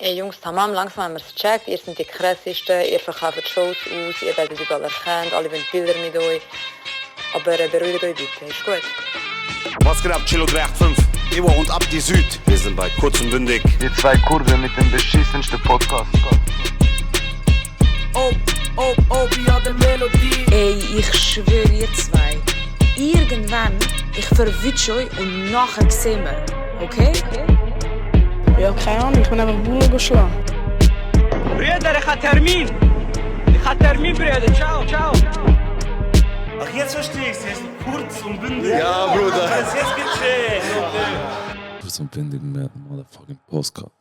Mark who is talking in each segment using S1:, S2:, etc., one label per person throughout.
S1: Ey Jungs, tamam, langsam haben wir es gecheckt. Ihr seid die krassesten, ihr verkauft Shows aus, ihr werdet überall erkannt, alle wollen Bilder mit euch. Aber beruhigt euch bitte, ist gut.
S2: Was geht ab, Chilo 385? Ewa und Abdi Süd. Wir sind bei Kurz und Bündig.
S3: Die zwei Kurden mit dem beschissensten Podcast.
S4: ja, der Melodie.
S5: Ey, ich schwöre ihr zwei. Irgendwann, ich verwünsche euch und nachher sehen wir. Okay?
S6: Ja, keine Ahnung, ich bin einfach Bullen geschlagen.
S4: Brüder, ich habe Termin. Brüder. Ciao.
S7: Ach, jetzt verstehe ich es. Jetzt kurz und bündig.
S2: Ja, Bruder.
S7: Jetzt gecheckt.
S8: Kurz und bündig mehr motherfucking Postcard.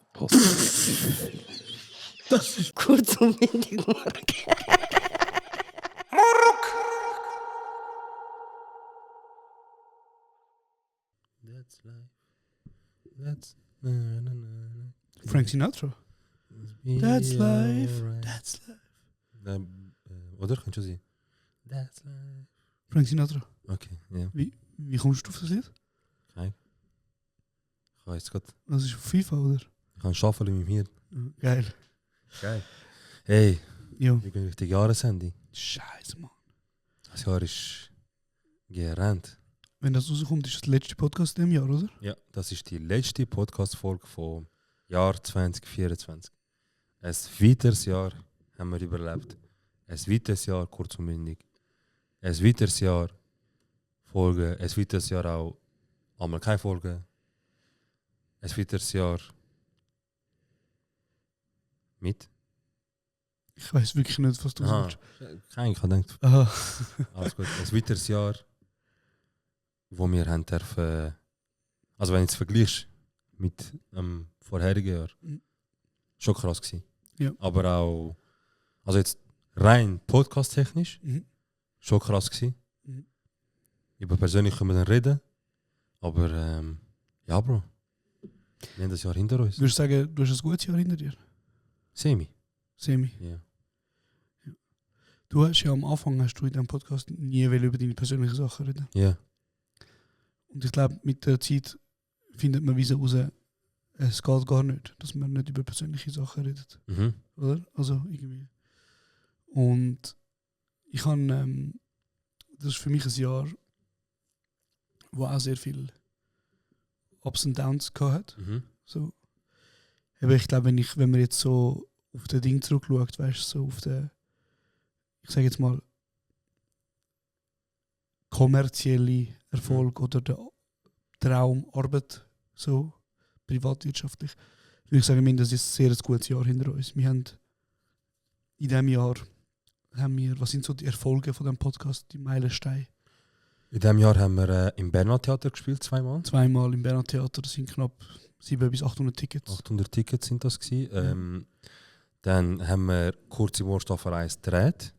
S6: Das ist kurz und windig, Mark.
S9: That's life. That's
S10: Frank Sinatra. That's life. That's life.
S9: Oder? Kannst du sie? That's life.
S10: Frank Sinatra.
S9: Okay, ja.
S10: Wie kommst du auf das Lied?
S9: Kein. Ich weiß gerade.
S10: Das ist auf FIFA, oder?
S9: Ich kann Schaffel in meinem Hirn.
S10: Geil.
S9: Geil. Hey,
S10: Ja.
S9: wir gehen Richtung Jahresende.
S10: Scheiße, Mann.
S9: Das Jahr ist gerannt.
S10: Wenn das rauskommt, ist das der letzte Podcast in diesem Jahr, oder?
S9: Ja, das ist die letzte Podcast-Folge vom Jahr 2024. Ein weiteres Jahr haben wir überlebt. Ein weiteres Jahr kurz und bündig. Ein weiteres Jahr Folgen. Ein weiteres Jahr auch einmal keine Folge. Ein weiteres Jahr mit.
S10: Ich weiß wirklich nicht, was du sagst.
S9: Kein, ich habe gedacht,
S10: Aha.
S9: alles gut. Ein weiteres Jahr, wo wir haben dürfen, also wenn du es vergleichst mit dem vorherigen Jahr, schon krass gewesen.
S10: Ja.
S9: Aber auch, also jetzt rein podcast-technisch, schon krass gewesen. Über persönlich können wir dann reden, aber ja, Bro, wir haben das Jahr hinter uns.
S10: Würdest du sagen, du hast ein gutes Jahr hinter dir?
S9: Semi.
S10: Ja. Du hast ja am Anfang in diesem Podcast nie über deine persönlichen Sachen reden.
S9: Ja.
S10: Und ich glaube, mit der Zeit findet man wieder raus, es geht gar nicht, dass man nicht über persönliche Sachen redet. Oder? Also irgendwie. Und ich habe, das ist für mich ein Jahr, wo auch sehr viel Ups und Downs gehabt hat. So. Aber ich glaube, wenn man jetzt so auf das Ding zurückschaut, weißt du, so auf den, ich sage jetzt mal, kommerzielle Erfolg oder der Traum, Arbeit, so privatwirtschaftlich, würde ich sagen, wir haben das ist ein sehr gutes Jahr hinter uns. Wir haben in diesem Jahr, was sind so die Erfolge von dem Podcast, die Meilensteine?
S9: In diesem Jahr haben wir im Berner Theater gespielt, zweimal.
S10: Zweimal im Berner Theater, das sind knapp 700 bis 800 Tickets.
S9: 800 Tickets sind das gewesen. Dann haben wir kurz im Ohrstaffel 1 gedreht,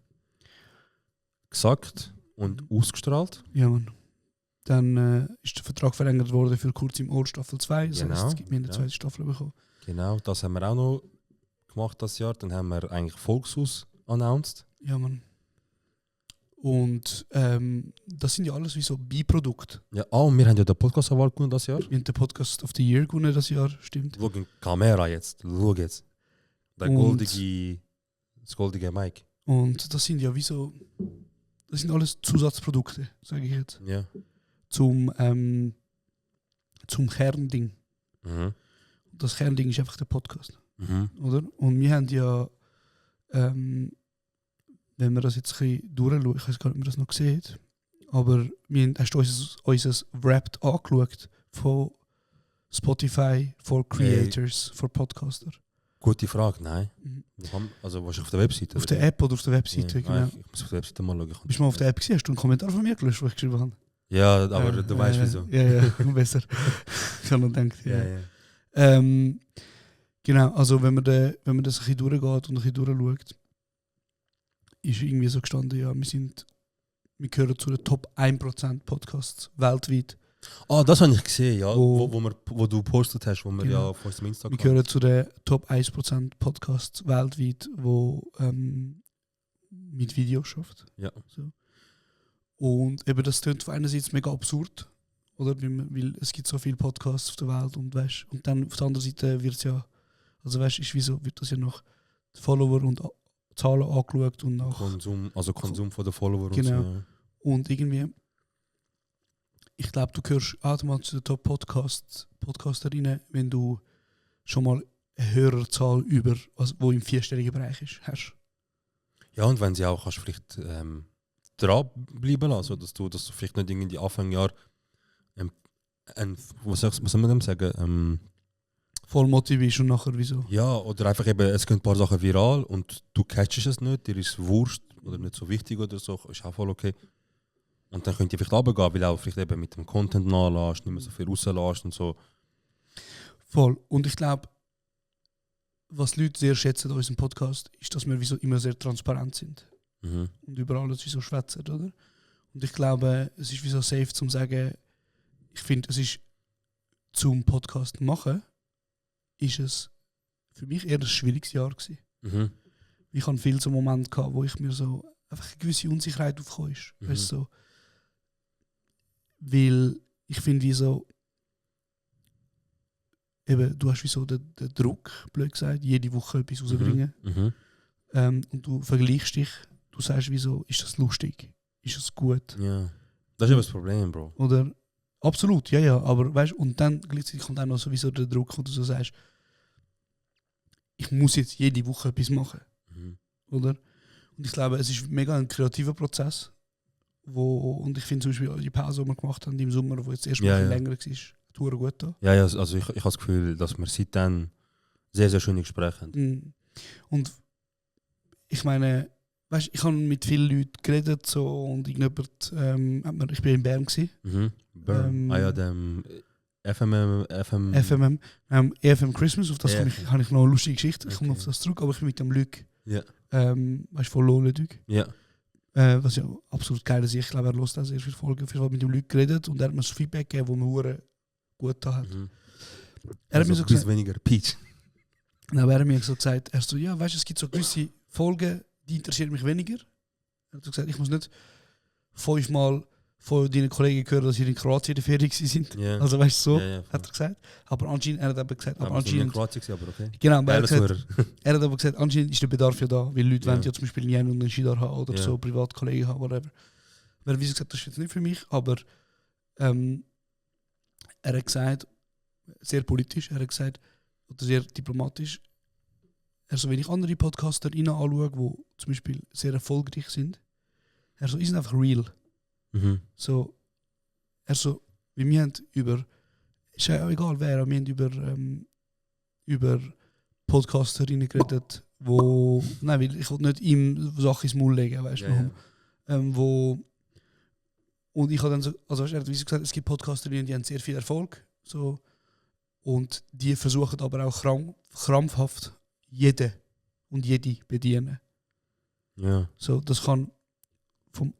S9: gesagt und ausgestrahlt.
S10: Ja, Mann. Dann ist der Vertrag verlängert worden für kurz im Ohr Staffel 2. Das
S9: Genau,
S10: heisst, wir haben eine zweite Staffel bekommen.
S9: Genau, das haben wir auch noch gemacht das Jahr. Dann haben wir eigentlich Volkshaus announced.
S10: Ja, Mann. Und das sind ja alles wie so Beiprodukte.
S9: Ja, und wir haben ja den Podcast Award gewonnen das Jahr.
S10: Wir haben den Podcast of the Year gewonnen das Jahr, stimmt.
S9: Schau in die Kamera jetzt, schau jetzt. Das goldige Mic.
S10: Und das sind ja wie so, das sind alles Zusatzprodukte, sage ich jetzt.
S9: Ja.
S10: Zum Kernding. Das Kernding ist einfach der Podcast. Oder? Und wir haben ja, wenn man das jetzt ein bisschen durchschaut, ich weiß gar nicht, ob man das noch sieht, aber hast du unser Wrapped angeschaut von Spotify for Creators, for Podcaster?
S9: Gute Frage, nein. Also warst du auf der Webseite?
S10: Auf der App oder auf der Webseite, genau.
S9: Ich muss auf der Webseite mal schauen.
S10: Bist du mal auf der App gesehen? Hast du einen Kommentar von mir gelöscht, den ich geschrieben habe?
S9: Ja, aber du weißt wieso.
S10: Ja, besser. Ich habe noch gedacht,
S9: Ja.
S10: Genau, also wenn man das ein bisschen durchgeht und ein bisschen durchschaut, ist irgendwie so gestanden, ja, wir gehören zu den Top 1% Podcasts weltweit.
S9: Das habe ich gesehen, ja, wo du gepostet hast, wo wir ja auf unserem Instagram.
S10: Wir gehören zu den Top 1% Podcasts weltweit, wo mit Video schafft.
S9: Ja.
S10: So. Und eben das klingt auf einer Seite mega absurd, oder? Weil es gibt so viele Podcasts auf der Welt und weißt, und dann auf der anderen Seite wird es ja Also weißt du, ist wieso wird das ja nach Follower und Zahlen angeschaut und nach
S9: Konsum von den Follower
S10: genau.
S9: und so. Ja.
S10: Und irgendwie, ich glaube, du gehörst automatisch zu den Top-Podcasterinnen, wenn du schon mal eine höhere Zahl über, wo im 4-stelligen Bereich ist, hast.
S9: Ja, und wenn sie auch kannst vielleicht dranbleiben lassen, dass du vielleicht nicht irgendwie Anfangsjahr was soll man dem sagen?
S10: Voll motivierst und nachher wieso?
S9: Ja, oder einfach eben, es gehen ein paar Sachen viral und du catchst es nicht, dir ist es wurscht oder nicht so wichtig oder so, ist auch voll okay. Und dann könnt ihr vielleicht runtergehen, weil auch vielleicht eben mit dem Content nachlässt, nicht mehr so viel rauslässt und so.
S10: Voll. Und ich glaube, was Leute sehr schätzen an unserem Podcast, ist, dass wir wieso immer sehr transparent sind.
S9: Mhm.
S10: Und über alles wieso schwätzen, oder? Und ich glaube, es ist wieso safe zum sagen, ich finde, es ist zum Podcast machen, ist es für mich eher ein schwieriges Jahr gewesen.
S9: Mhm.
S10: Ich hatte viel so Momente gehabt, wo ich mir so einfach eine gewisse Unsicherheit aufgekommen ist.
S9: Mhm.
S10: Weißt, so, weil ich finde, wie so eben, du hast wie so den Druck, blöd gesagt, jede Woche etwas rausbringen.
S9: Mhm.
S10: Und du vergleichst dich, du sagst, wieso ist das lustig? Ist das gut?
S9: Ja. Das ist eben das Problem, Bro.
S10: Oder absolut, ja, aber weißt, und dann gleichzeitig kommt auch noch sowieso der Druck, wo du so sagst, ich muss jetzt jede Woche etwas machen.
S9: Mhm.
S10: Oder? Und ich glaube, es ist mega ein kreativer Prozess. Und ich finde zum Beispiel die Pause, die wir gemacht haben im Sommer, wo jetzt erst mal länger war, tut gut da.
S9: Ja, also ich habe das Gefühl, dass wir seitdem sehr, sehr schöne Gespräche haben.
S10: Mhm. Und ich meine, weißt, ich habe mit vielen Leuten geredet so, und irgendjemand, ich bin in Bern gewesen.
S9: Mhm. Dem FMM.
S10: EFM Christmas, auf das habe ich noch eine lustige Geschichte. Ich komme auf das zurück, aber ich bin mit dem Luc, weißt du, von Lolleduc.
S9: Ja.
S10: Was ja absolut geil ist. Ich glaube, er hört auch sehr viele Folgen. Ich habe mit dem Luc geredet und er hat mir so Feedback gegeben, das mir gut getan hat.
S9: Mhm.
S10: Er hat mir so gesagt,
S9: weniger Peach.
S10: er hat mir so gesagt, er so, ja, weißt du, es gibt so gewisse Folgen, die interessieren mich weniger. Er hat so gesagt, ich muss nicht 5-mal von deinen Kollegen hören, dass sie in Kroatien in der Ferien sind.
S9: Yeah.
S10: Also weißt du, so,
S9: hat
S10: er gesagt. Aber anscheinend, er hat aber gesagt,
S9: aber anscheinend... Kroatien, aber okay.
S10: Genau, aber er hat aber gesagt, anscheinend ist der Bedarf ja da, weil Leute wollen ja zum Beispiel einen und einen Skidar haben oder so, Privatkollegen haben, whatever. Aber wie gesagt, das ist jetzt nicht für mich, aber er hat gesagt, sehr politisch, er hat gesagt, oder sehr diplomatisch, so, wenn ich andere Podcaster anschaue, die zum Beispiel sehr erfolgreich sind, so, die sind einfach real.
S9: Mhm.
S10: So, wie wir haben über, ist ja egal wer, wir haben über Podcasterinnen geredet, wo, nein, weil ich will nicht ihm Sachen ins Maul legen, weißt du, wo, und ich habe dann so, also er hat wie gesagt, es gibt Podcasterinnen, die haben sehr viel Erfolg, so, und die versuchen aber auch krampfhaft jede und jede bedienen.
S9: Ja.
S10: So, das kann vom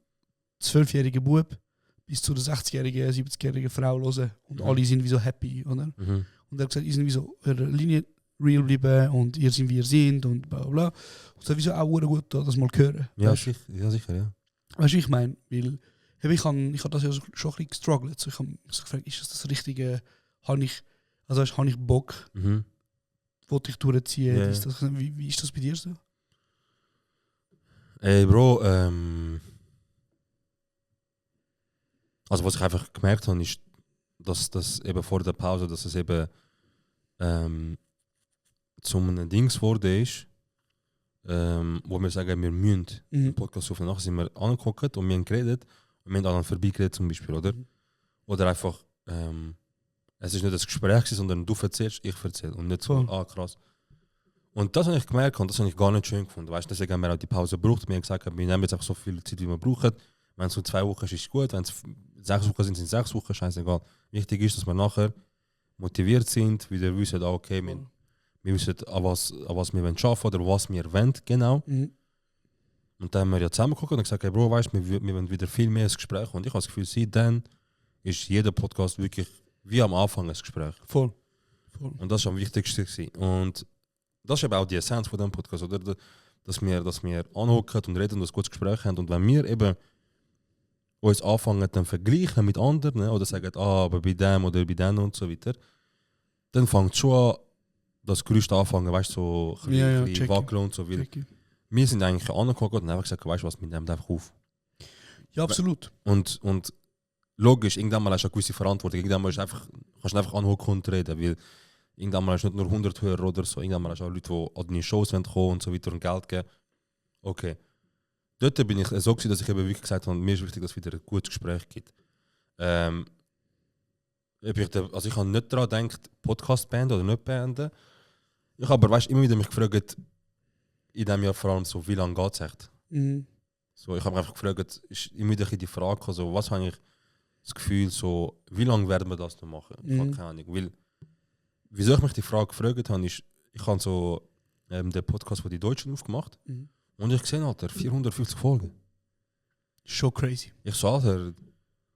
S10: 12-jährigen Bub bis zu der 60-jährigen, 70-jährigen Frau hören. Und alle sind wie so happy, oder?
S9: Mhm.
S10: Und er hat gesagt, ihr sind wie so eure Linie real bleiben und ihr sind wie ihr sind und bla bla. Und es hat wieso auch gut, das mal hören.
S9: Ja, sicher, ja.
S10: Weißt du, ich meine, weil ich hab das ja schon ein bisschen gestruggelt. So, ich habe mich gefragt, ist das Richtige? Habe ich Bock?
S9: Mhm.
S10: Wollte ich durchziehen?
S9: Ja.
S10: Wie ist das bei dir so?
S9: Ey, Bro, also was ich einfach gemerkt habe, ist, dass das eben vor der Pause, dass es eben zu einem Dings geworden ist, wo wir sagen, wir müssen den Podcast aufnehmen. Nachher sind wir angeguckt und wir haben geredet und wir haben dann vorbeigeredet zum Beispiel, oder? Oder einfach, es ist nicht das Gespräch, sondern du erzählst, ich erzähle und nicht so, krass. Und das habe ich gemerkt und das habe ich gar nicht schön gefunden. Weißt du, deswegen haben wir auch die Pause gebraucht. Wir haben gesagt, wir nehmen jetzt auch so viel Zeit, wie wir brauchen. Wenn es so 2 Wochen ist, ist es gut. Wenn es 6 Wochen sind, sind es 6 Wochen, scheißegal. Wichtig ist, dass wir nachher motiviert sind, wieder wissen, okay, wir wissen, an was wir arbeiten wollen oder was wir wollen, genau.
S10: Mhm.
S9: Und dann haben wir ja zusammengeguckt und gesagt, hey Bro, weißt du, wir wollen wieder viel mehr ins Gespräch. Und ich habe das Gefühl, seitdem ist jeder Podcast wirklich wie am Anfang ein Gespräch.
S10: Voll.
S9: Und das war am wichtigsten gewesen. Und das ist eben auch die Essenz von diesem Podcast, oder? Dass wir anhocken und reden und ein gutes Gespräch haben. Und wenn wir eben uns anfangen dann vergleichen mit anderen oder sagen, aber bei dem oder bei denen und so weiter, dann fängt es schon an, das Gerüst anfangen, weißt du, so ein bisschen
S10: check
S9: wackeln und so. Weil wir sind eigentlich angeguckt und einfach gesagt, weißt du was, wir nehmen einfach auf.
S10: Ja, absolut.
S9: Und logisch, irgendwann mal hast du eine gewisse Verantwortung. Irgendwann mal kannst du einfach anhocken und reden, weil irgendwann mal hast du nicht nur 100 Hörer oder so. Irgendwann mal hast du auch Leute, die an deine Shows kommen und so weiter und Geld geben. Okay. Dort bin ich so gewesen, dass ich eben wirklich gesagt habe, mir ist wichtig, dass es wieder ein gutes Gespräch gibt. Ich habe nicht daran gedacht, Podcast beenden oder nicht beenden. Ich habe aber immer wieder mich gefragt, in diesem Jahr vor allem so, wie lange geht es echt? So, ich habe mich einfach gefragt, ist immer wieder die Frage, so, was habe ich das Gefühl, so, wie lange werden wir das noch machen? Ich habe keine Ahnung. Weil, wieso ich mich die Frage gefragt habe, ist, ich habe so den Podcast von die Deutschen aufgemacht und ich gesehen, Alter, 450 Folgen.
S10: Schon crazy.
S9: Ich so, Alter,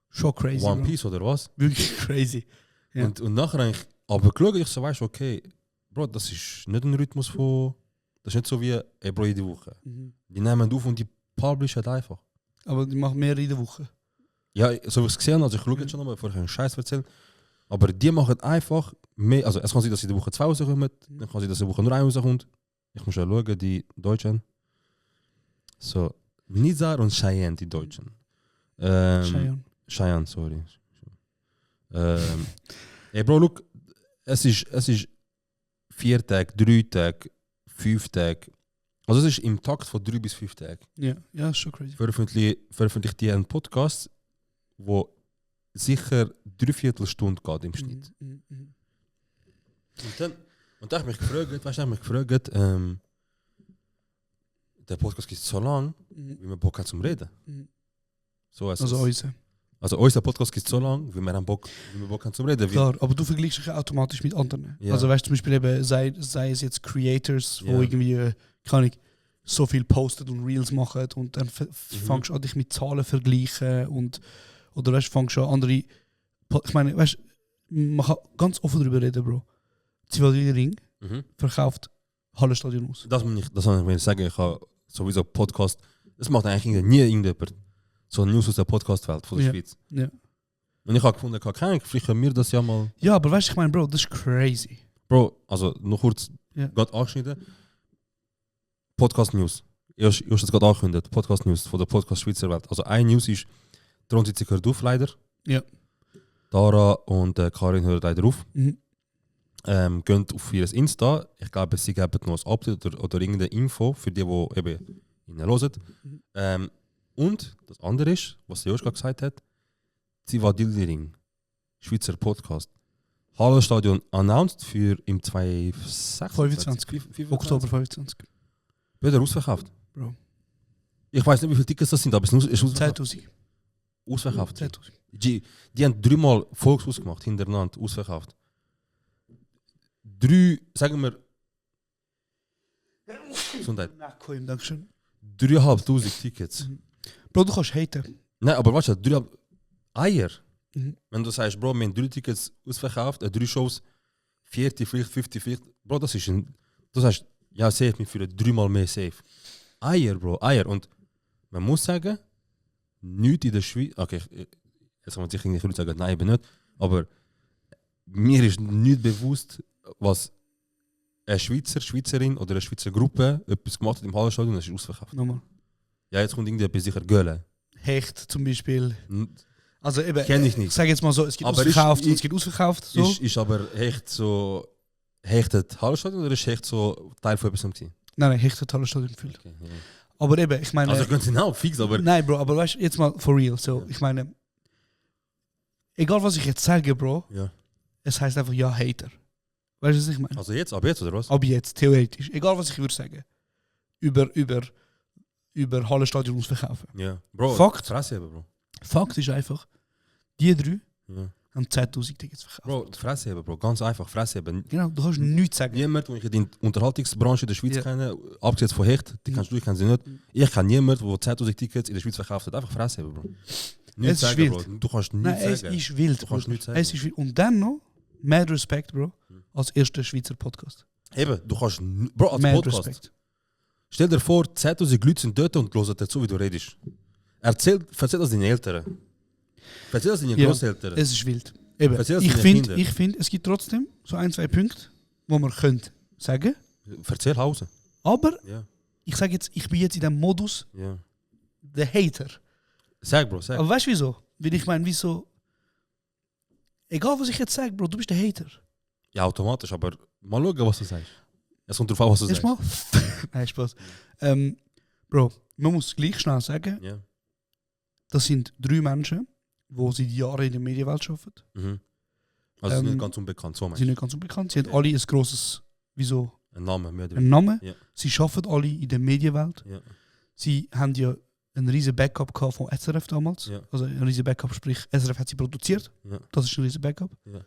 S10: schon crazy.
S9: One Piece oder was?
S10: Wirklich crazy. Ja.
S9: Und nachher eigentlich, aber geschaut, ich so, weißt du, okay, Bro, das ist nicht ein Rhythmus von, das ist nicht so wie, ey, Bro, jede Woche. Die nehmen auf und die publishen einfach.
S10: Aber die machen mehr in der Woche.
S9: Ja, so wie ich es gesehen habe, also ich schaue jetzt schon nochmal, bevor ich einen Scheiß erzähle, aber die machen einfach mehr, also es kann sein, dass in der Woche 2 rauskommen, dann kann sein, dass in der Woche nur 1 rauskommt. Ich muss ja schauen, die Deutschen. So, Nizar und Cheyenne, die Deutschen. Cheyenne, sorry. Ey, Bro, look, es ist 4 Tage, 3 Tage, 5 Tage. Also es ist im Takt von 3 bis 5 Tagen.
S10: Ja, ist schon crazy.
S9: Veröffentlicht die einen Podcast, wo sicher 3/4 Stunde geht im Schnitt. Und da habe ich mich gefragt, der Podcast ist so lang, wie man Bock hat zum Reden. So unser Podcast ist so lang, wie wir Bock haben zum Reden.
S10: Klar, aber du vergleichst dich automatisch mit anderen. Ja. Also weißt du zum Beispiel eben, sei es jetzt Creators, wo irgendwie, kann ich so viel postet und Reels machen und dann fängst du an dich mit Zahlen vergleichen und oder weißt du, fängst du an andere. Ich meine, weißt du, man kann ganz offen darüber reden, Bro. Zivil Ring verkauft Hallenstadion aus.
S9: Das kann ich sagen, ich habe sowieso Podcast, das macht eigentlich nie irgendjemand. So News aus der Podcast-Welt von der Schweiz.
S10: Ja.
S9: Und ich habe gefunden, vielleicht können wir das ja mal.
S10: Ja, aber weißt du, ich meine, Bro, das ist crazy.
S9: Bro, also noch kurz, gerade angeschnitten. Podcast News. Ich habe es gerade angekündigt. Podcast News von der Podcast Schweizer Welt. Also eine News ist, der Ronsi hört auf leider.
S10: Ja.
S9: Dara und Karin hören leider auf. Gehen auf ihr Insta. Ich glaube, sie geben noch ein Update oder irgendeine Info für die eben ihnen hören. Und das andere ist, was Josh gerade gesagt hat, Zivadildering, Schweizer Podcast. Hallenstadion announced für im
S10: 25. Oktober 25.
S9: Wird er ausverkauft?
S10: Bro.
S9: Ich weiß nicht, wie viele Tickets das sind, aber es ist ausverkauft.
S10: 10.000.
S9: Ausverkauft.
S10: 10.000.
S9: Die haben 3 Mal Volks ausgemacht, hintereinander, ausverkauft. 3, sagen wir. Gesundheit.
S10: Dankeschön.
S9: 3'500 Tickets.
S10: Bro, du kannst haten.
S9: Nein, aber weißt du, 3 Eier. Wenn du sagst, Bro, wir haben 3 Tickets ausverkauft, 3 Shows, 40, vielleicht 50, vielleicht. Bro, das ist ein. Du sagst, ja, safe, wir führen 3 Mal mehr safe. Eier, Bro, Eier. Und man muss sagen, nichts in der Schweiz. Okay, jetzt kann man sich irgendwie sagen, nein, eben nicht. Aber mir ist nicht bewusst, was eine Schweizerin oder eine Schweizer Gruppe etwas gemacht hat im Hallenstadion und es ist ausverkauft.
S10: Nochmal.
S9: Ja, jetzt kommt irgendwie sicher Gölle.
S10: Hecht zum Beispiel. Also eben,
S9: kenn ich nicht.
S10: Sag jetzt mal so, es gibt aber ausverkauft und es gibt ausverkauft. So.
S9: Ist aber Hecht so. Hechtet Hallenstadion oder ist Hecht so Teil von etwas am Team?
S10: Nein, Hechtet Hallenstadion gefühlt. Okay, ja. Aber eben, ich meine.
S9: Also ich könnte genau fix, aber.
S10: Nein, Bro, aber weißt du, jetzt mal for real. So, ich meine, egal was ich jetzt sage, Bro, es heißt einfach ja Hater. Weißt du, was ich meine?
S9: Also jetzt, ab jetzt oder was?
S10: Ab jetzt, theoretisch. Egal was ich würde sagen. Über Hallenstadion ausverkaufen.
S9: Ja. Bro,
S10: Fakt
S9: Bro.
S10: Fakt ist einfach, die 3 haben 10.000 Tickets verkauft.
S9: Bro, Fresse haben, Bro. Ganz einfach, Fresse haben.
S10: Genau, du kannst nichts sagen.
S9: Niemand, den ich in der Unterhaltungsbranche in der Schweiz kenne, abgesehen von Hecht, die kennst du, ich kenne sie nicht. Ich kenne niemanden, der 10.000 Tickets in der Schweiz verkauft hat. Einfach Fresse haben, Bro.
S10: Nichts sagen, wild.
S9: Bro. Du kannst nichts sagen.
S10: Es ist wild.
S9: Du kannst nichts sagen.
S10: Es ist wild. Und dann noch, mad Respect, Bro, als erster Schweizer Podcast.
S9: Eben, du kannst, Bro, als
S10: mad
S9: Podcast. Respect. Stell dir vor, 10.000 Leute sind dort und hören dazu, wie du redest. Erzähl das deinen Eltern. Erzähl das deinen Grosseltern.
S10: Es ist wild. Eben. Ich finde, es gibt trotzdem so 1, 2 Punkte, wo man könnte sagen.
S9: Erzähl Hause.
S10: Aber
S9: Ja.
S10: ich sage jetzt, ich bin jetzt in dem Modus
S9: Ja.
S10: der Hater.
S9: Sag, Bro, sag.
S10: Aber weißt du wieso? Weil ich meine, wieso... Egal was ich jetzt sage, Bro, du bist der Hater.
S9: Ja, automatisch, aber mal schauen, was du sagst. Es kommt drauf an, was du sagst.
S10: Erstmal? Nein, Spaß. Bro, man muss gleich schnell sagen,
S9: Ja.
S10: das sind 3 Menschen, die seit Jahren in der Medienwelt arbeiten.
S9: Mhm. Also sie sind
S10: Ähm,
S9: nicht ganz unbekannt, so
S10: Sie
S9: meinst
S10: sind
S9: du?
S10: nicht ganz unbekannt. Sie haben alle ein grosses, wieso,
S9: Ein Name, mehr oder
S10: einen Namen.
S9: Ja.
S10: Sie arbeiten alle in der Medienwelt.
S9: Ja.
S10: Sie haben ja einen riesen Backup gehabt von SRF damals.
S9: Ja.
S10: Also ein riesen Backup, sprich SRF hat sie produziert.
S9: Ja.
S10: Das ist ein riesen Backup.
S9: Ja.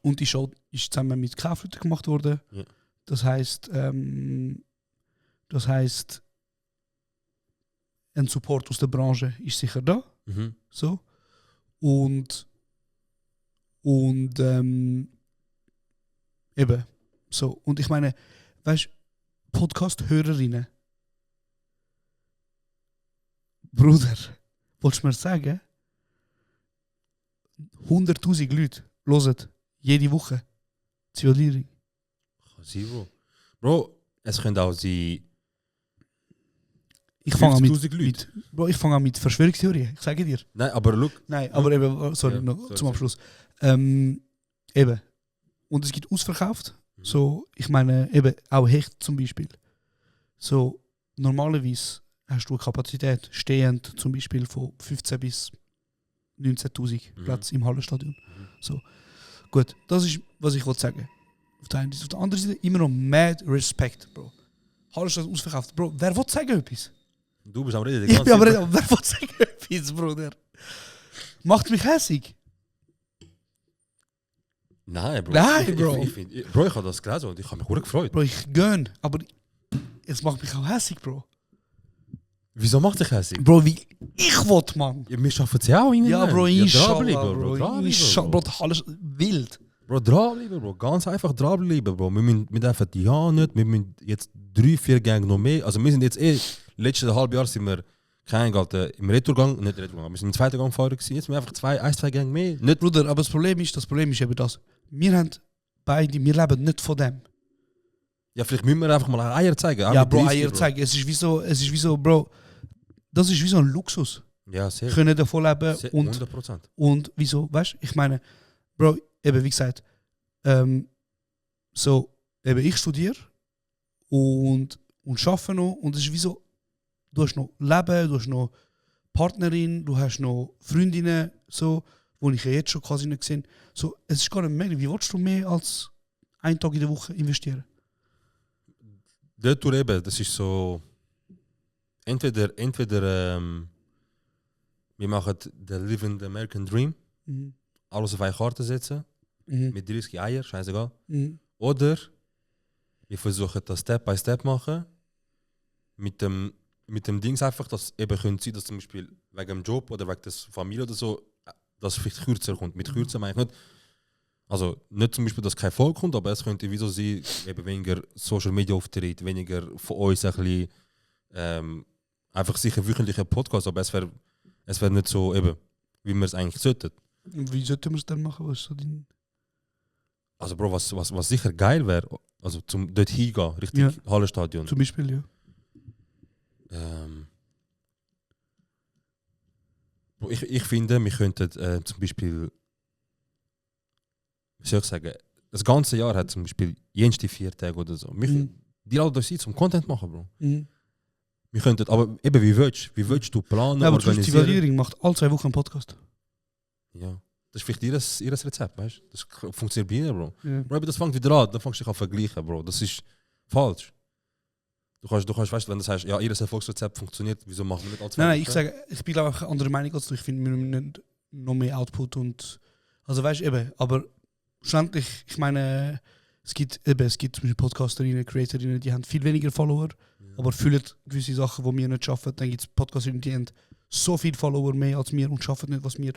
S10: Und die Show ist zusammen mit Kaufleuten gemacht worden.
S9: Ja.
S10: Das heißt, ein Support aus der Branche ist sicher da.
S9: Mhm.
S10: So. Und eben. So. Und ich meine, weißt du, Podcast-Hörerinnen. Bruder, willst du mir sagen, 100.000 Leute hören jede Woche Zivilierung.
S9: Kann sein, Bro. Bro, es könnte auch sein...
S10: Ich fange an
S9: 50.000 Leute.
S10: Bro, ich fange an mit Verschwörungstheorien, ich sage dir.
S9: Nein, aber look.
S10: Nein, aber eben, sorry,
S9: Ja,
S10: noch
S9: sorry,
S10: zum
S9: sorry.
S10: Abschluss. Eben. Und es gibt ausverkauft. So, ich meine, eben auch Hecht zum Beispiel. So, normalerweise hast du eine Kapazität stehend zum Beispiel von 15 bis 19.000 Platz im Hallenstadion. So. Gut, das ist, was ich wollte sagen. Auf der einen Seite. Auf der anderen Seite immer noch mad Respekt, Bro. Hallenstadion ausverkauft. Bro, wer will sagen etwas?
S9: Du bist am Reden.
S10: Ich bin aber nicht, wer will sagen etwas, Bruder? Macht mich hässig.
S9: Nein, Bro.
S10: Nein, Bro.
S9: Bro, ich habe das gelesen und ich habe mich sehr gefreut.
S10: Bro, ich gönn, aber es macht mich auch hässig, Bro.
S9: Wieso macht dich hässig?
S10: Bro, wie ich wollte, Mann.
S9: Ja, wir schaffen es ja auch irgendwie.
S10: Ja, Bro, inshallah,
S9: dranbleiben,
S10: Bro. Inshallah, Bro, alles wild.
S9: Bro, dranbleiben, Bro. Ganz einfach dranbleiben, Bro. Wir dürfen die ja nicht. Wir müssen jetzt 3-4 Gänge noch mehr. Also wir sind jetzt letztes halbe Jahr sind wir kein im Retourgang, nicht Retourgang, wir sind im zweiten Gang gefahren gewesen. Jetzt sind wir einfach 1-2 Gänge mehr. Nicht
S10: Bruder, aber das Problem ist eben das. Wir haben beide, wir leben nicht von dem.
S9: Ja, vielleicht müssen wir einfach mal Eier zeigen. auch
S10: Ja,
S9: mit
S10: Bro,
S9: 30,
S10: Eier zeigen. Es ist wie so, Bro, das ist wie so ein Luxus.
S9: Ja, sehr.
S10: Können davon leben
S9: Sehr,
S10: und
S9: 100%.
S10: Und wieso, weißt du, ich meine, Bro, eben wie gesagt, so, eben ich studiere und arbeite noch und es ist wie so, du hast noch Leben, du hast noch Partnerin, du hast noch Freundinnen, so, wo ich ja jetzt schon quasi nicht gesehen. So, es ist gar nicht mehr, wie willst du mehr als einen Tag in der Woche investieren?
S9: Dort eben, das ist so, entweder wir machen den Living the American Dream, alles auf eine Karte setzen, mit 30 Eier, scheißegal. Oder wir versuchen das Step by Step machen, mit dem Dings einfach, dass eben können sein, dass zum Beispiel wegen dem Job oder wegen der Familie oder so, dass es vielleicht kürzer kommt. Mit kürzer meine ich nicht, also nicht zum Beispiel, dass kein Volk kommt, aber es könnte wieso sein, eben weniger Social Media Auftritt, weniger von uns ein bisschen, einfach sicher wöchentlicher Podcast, aber es wär nicht so eben, wie wir es eigentlich sollten.
S10: Und wie sollten wir es dann machen? Was ist so dein...
S9: Also Bro, was sicher geil wäre, also zum dort hingehen, Richtung Hallenstadion.
S10: Zum Beispiel, ja.
S9: Bro, ich finde, wir könnten zum Beispiel, wie soll ich sagen, das ganze Jahr hat zum Beispiel jenste 4 Tage oder so. Die laden euch zum Content machen, Bro. Wir könnten, aber eben, wie willst du planen,
S10: Ja, aber zum Beispiel die
S9: organisieren?
S10: Valierung macht alle 2 Wochen einen Podcast.
S9: Ja, das ist vielleicht ihr Rezept, weißt du? Das funktioniert bei ihnen, Bro.
S10: Ja.
S9: Bro, aber das fängt wieder an, dann fängst du dich an vergleichen, Bro. Das ist falsch. Du kannst, weißt du, wenn du sagst, ja, ihr Erfolgsrezept funktioniert, wieso machen wir nicht alle 2
S10: Nein,
S9: Wochen?
S10: ich sage, ich bin glaube ich eine andere Meinung als du. Ich finde, wir müssen nicht noch mehr Output und... Also weißt du, eben, aber schlussendlich, ich meine, es gibt zum Beispiel Podcasterinnen, Creatorinnen, die haben viel weniger Follower, aber fühlen gewisse Sachen, die wir nicht schaffen. Dann gibt es Podcasterinnen, die haben so viele Follower mehr als wir und schaffen nicht, was wir...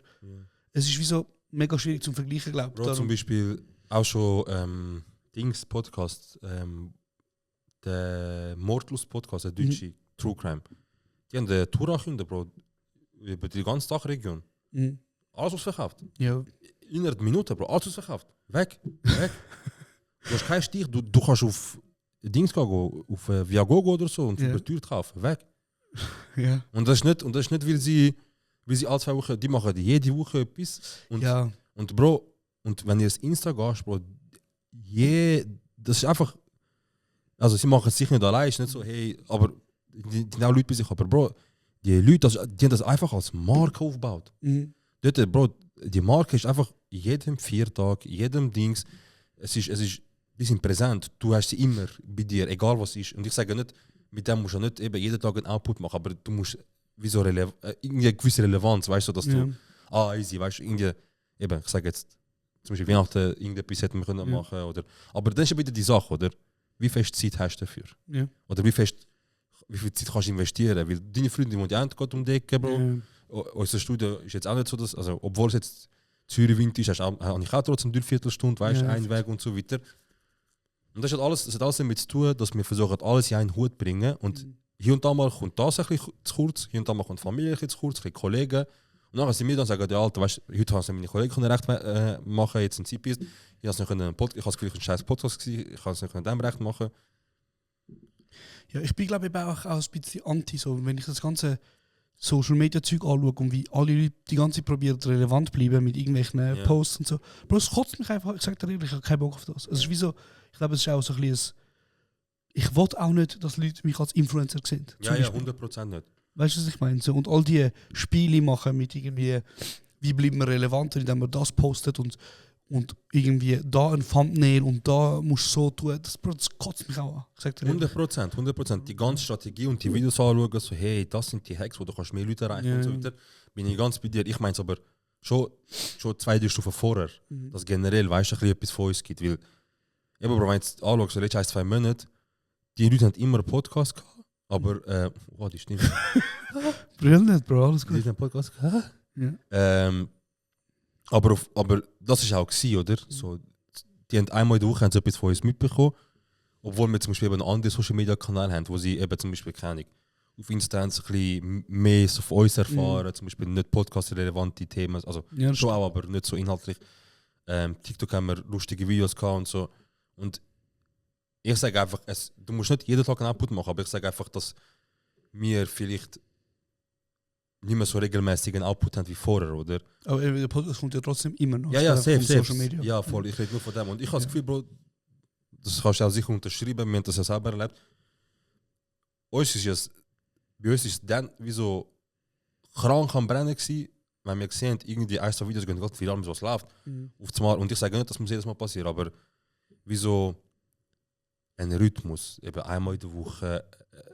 S10: Es ist wie so mega schwierig zum Vergleichen, glaube ich.
S9: Bro, zum Beispiel auch schon Podcast, der Mordlust-Podcast, der deutsche True Crime. Die haben eine Tour angekündigt, Bro, über die ganze Dachregion. Alles ausverkauft.
S10: Ja.
S9: Innerhalb Minuten, Bro, alles ausverkauft. Weg. Du hast keinen Stich, du kannst auf Dings gehen, auf Viagogo oder so und über Tür kaufen, weg.
S10: Ja.
S9: Und das ist nicht, weil sie alle 2 Wochen, die machen jede Woche etwas. Und Bro, und wenn ihr das Insta gehst, Bro, das ist einfach, also sie machen es sicher nicht allein, ist nicht so, hey, aber die auch Leute bei sich, aber Bro, die Leute, die haben das einfach als Marke aufgebaut. Dort, Bro, die Marke ist einfach jedem Viertag, jedem Dings, die sind präsent, du hast sie immer bei dir, egal was ist. Und ich sage nicht, mit dem musst du nicht eben jeden Tag einen Output machen, aber du musst wie so irgendwie eine gewisse Relevanz, weißt du, dass du, easy, weißt du, irgendwie, eben, ich sage jetzt, zum Beispiel Weihnachten irgendetwas hätten wir können machen, oder, aber dann ist ja wieder die Sache, oder? Wie viel Zeit hast du dafür?
S10: Ja.
S9: Oder wie viel Zeit kannst du investieren? Weil deine Freundin wohnt ja auch gerade um die Ecke, Bro. Unser Studio ist jetzt auch nicht so, dass, also, obwohl es jetzt Zürich-Wind ist, habe ich auch trotzdem 3/4 Stunde, weißt du, ein Weg und so weiter. Und das hat alles damit zu tun, dass wir versuchen, alles in einen Hut zu bringen. Und hier und da mal kommt das ein bisschen zu kurz, hier und da mal kommt die Familie ein bisschen zu kurz, ein bisschen Kollegen. Und dann sind wir dann sagen, ja, Alter, weißt, heute haben meine Kollegen recht machen, jetzt ein Zeitbiss. Ich habe das Gefühl, ein scheiß Podcast gewesen, ich kann es nicht dem recht machen.
S10: Ja, ich bin glaube ich auch ein bisschen anti, so, wenn ich das ganze Social Media Zeug anschaue und wie alle Leute die ganze Zeit probieren relevant bleiben mit irgendwelchen Posts und so. Bro, es kotzt mich einfach, ich sage dir ehrlich, ich habe keinen Bock auf das. Es ist wie so, ich glaube, es ist auch so ein bisschen, ich will auch nicht, dass Leute mich als Influencer sehen.
S9: Ja, 100% nicht.
S10: Weißt du, was ich meine? So, und all die Spiele machen mit irgendwie, wie bleiben wir relevanter, indem man das postet und irgendwie da ein Thumbnail und da musst du so tun, das kotzt mich auch an.
S9: 100%. Die ganze Strategie und die Videos anschauen, so hey, das sind die Hacks, wo du kannst mehr Leute erreichen und so weiter, bin ich ganz bei dir. Ich meine es aber schon 2-3 Stufen vorher, dass generell, weißt du, ein bisschen etwas von uns gibt, weil, eben, Bro, wenn du jetzt anschaust, so letztes 2 Monate, die Leute haben immer einen Podcast gehabt, aber, die stimmt.
S10: Brillant, Bro, alles
S9: Die
S10: gut.
S9: haben einen Podcast gehabt.
S10: Ja.
S9: Aber das war auch gewesen, oder? So, die haben einmal in der Woche etwas von uns mitbekommen, obwohl wir zum Beispiel einen anderen Social Media Kanal haben, wo sie eben zum Beispiel keine Ahnung, auf Insta ein bisschen mehr so von uns erfahren, zum Beispiel nicht podcast-relevante Themen, also schon auch, aber nicht so inhaltlich. TikTok haben wir lustige Videos gehabt und so. Und ich sage einfach, du musst nicht jeden Tag einen Output machen, aber ich sage einfach, dass wir vielleicht nicht mehr so regelmäßig einen Output haben wie vorher, oder?
S10: Aber der Podcast kommt ja trotzdem immer noch.
S9: Ja, safe.
S10: Social Media.
S9: Ja, voll. Ich rede nur von dem. Und ich habe das Gefühl, Bro, das kannst du auch sicher unterschreiben, wir haben das ja selber erlebt. Bei uns ist es dann wie so krank am Brennen gewesen, wenn wir gesehen haben, irgendwie 1, 2 Videos gehen gerade viral, so was läuft. Auf das Mal. Und ich sage nicht, das muss jedes Mal passieren, aber wie so ein Rhythmus, eben einmal in der Woche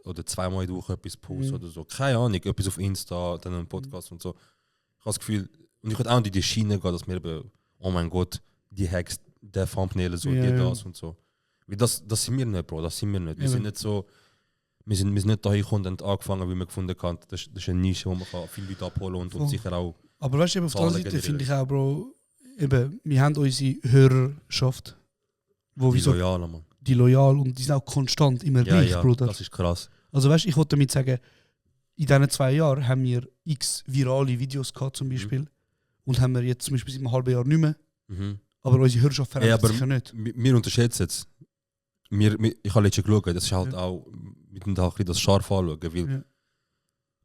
S9: oder 2-mal in der Woche etwas posten oder so. Keine Ahnung, etwas auf Insta, dann einen Podcast und so. Ich habe das Gefühl, und ich würde auch in die Schiene gehen, dass wir eben, oh mein Gott, die Hacks, der Thumbnail, so, die das und so. Weil das sind wir nicht, Bro, das sind wir nicht. Wir sind nicht so, wir sind nicht da gekommen und angefangen, wie wir gefunden haben. Das ist eine Nische, wo man viele Leute abholen und sicher auch.
S10: Aber weißt du, auf der anderen Seite finde ich auch, Bro, eben, wir haben unsere Hörerschaft, wo
S9: die Loyalen, Mann.
S10: Die loyal und die sind auch konstant immer gleich, Bruder.
S9: Das ist krass.
S10: Also weißt du, ich wollte damit sagen, in diesen 2 Jahren haben wir x virale Videos gehabt zum Beispiel und haben wir jetzt zum Beispiel seit einem halben Jahr nicht mehr. Aber unsere Hörerschaft verändert sich ja nicht.
S9: Wir unterschätzen es. Ich habe letztens geschaut, das ist halt auch mit dem Tag das scharf anschauen, weil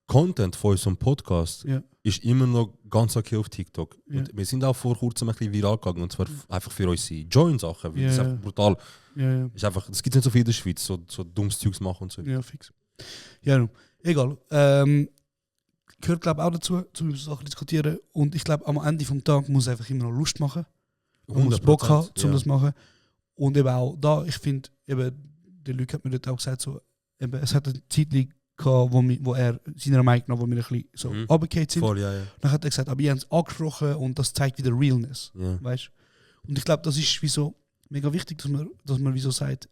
S9: Content von unserem Podcast ist immer noch ganz okay auf TikTok. Und wir sind auch vor kurzem ein bisschen viral gegangen, und zwar einfach für unsere Join-Sachen, weil das ist einfach brutal. Ist einfach, das gibt es nicht so viel in der Schweiz, so dummes Zeugs machen und so.
S10: Ja, fix. Ja, egal. Gehört glaube ich auch dazu, um Sachen zu diskutieren. Und ich glaube, am Ende des Tages muss es einfach immer noch Lust machen. Man muss Bock haben, um das zu machen. Und eben auch da, ich finde, eben, der Luc hat mir dort auch gesagt, so, eben, es hat eine Zeit gehabt, wo er seiner Meinung nach, wo wir ein bisschen so runtergefallen sind.
S9: Voll,
S10: Dann hat er gesagt, aber ihr habt es angesprochen und das zeigt wieder Realness. Weißt? Und ich glaube, das ist wie so mega wichtig, dass man wie so sagt,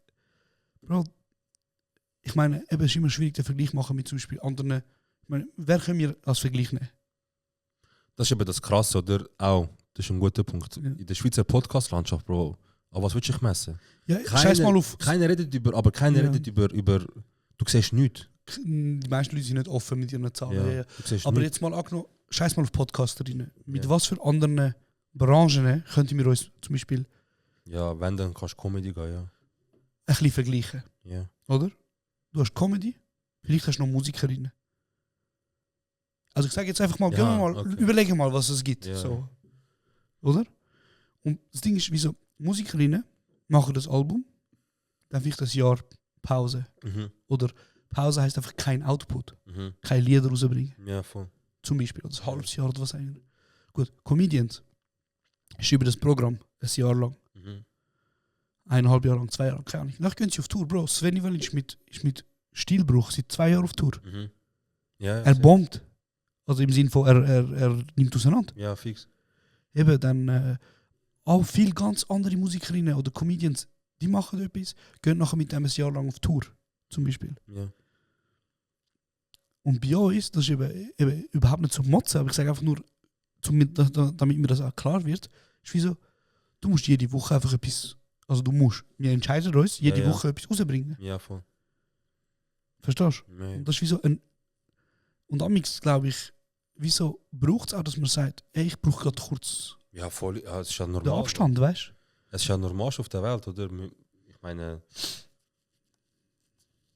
S10: Bro, ich meine, eben, es ist immer schwierig, den Vergleich machen mit zum Beispiel anderen. Ich meine, wer können wir als Vergleich nehmen?
S9: Das ist eben das Krasse, oder? Auch, das ist ein guter Punkt. In der Schweizer Podcast-Landschaft, Bro, aber was willst du messen?
S10: Ja, scheiß mal auf.
S9: Keiner redet redet über, du siehst nichts.
S10: Die meisten Leute sind nicht offen mit ihren Zahlen. Aber jetzt mal angenommen, scheiß mal auf Podcasterinnen. Mit was für anderen Branchen könnten wir uns zum Beispiel
S9: Ja, wenn, dann kannst du Comedy gehen, ja.
S10: Ein bisschen vergleichen,
S9: Ja.
S10: oder? Du hast Comedy, vielleicht hast du noch Musikerinnen. Also ich sage jetzt einfach mal,
S9: Ja,
S10: gehen wir mal,
S9: okay.
S10: überlege mal, was es gibt.
S9: Ja.
S10: So. Oder? Und das Ding ist, wieso Musikerinnen machen das Album, dann vielleicht ein Jahr Pause.
S9: Mhm.
S10: Oder Pause heißt einfach kein Output,
S9: Mhm.
S10: keine Lieder rausbringen.
S9: Ja, voll.
S10: Zum Beispiel, oder ein halbes Jahr oder was auch immer. Gut, Comedians schreiben das Programm ein Jahr lang.
S9: Mhm.
S10: 1,5 Jahre lang, 2 Jahre lang, keine Ahnung. Nachher gehen sie auf Tour, Bro. Sven Ivanic ist mit Stilbruch seit 2 Jahren auf Tour.
S9: Mhm. Ja,
S10: Er
S9: sehr.
S10: bombt. Also im Sinne von, er nimmt auseinander.
S9: Ja, fix.
S10: Eben, dann auch viele ganz andere Musikerinnen oder Comedians, die machen etwas, gehen nachher mit dem ein Jahr lang auf Tour, zum Beispiel.
S9: Ja.
S10: Und bei uns, das ist eben überhaupt nicht zum Motzen, aber ich sage einfach nur, damit mir das auch klar wird, ist wie so, du musst jede Woche einfach etwas, also wir entscheiden uns, jede
S9: Ja, ja.
S10: Woche etwas rausbringen.
S9: Ja, voll.
S10: Verstehst du?
S9: Ja.
S10: Und das ist wie so und amix glaube ich, wieso braucht es auch, dass man sagt, ey, ich brauche gerade kurz
S9: Ja, voll. Ja, es ist ja normal.
S10: den Abstand, weißt du?
S9: Es ist ja normal auf der Welt, oder? Ich meine,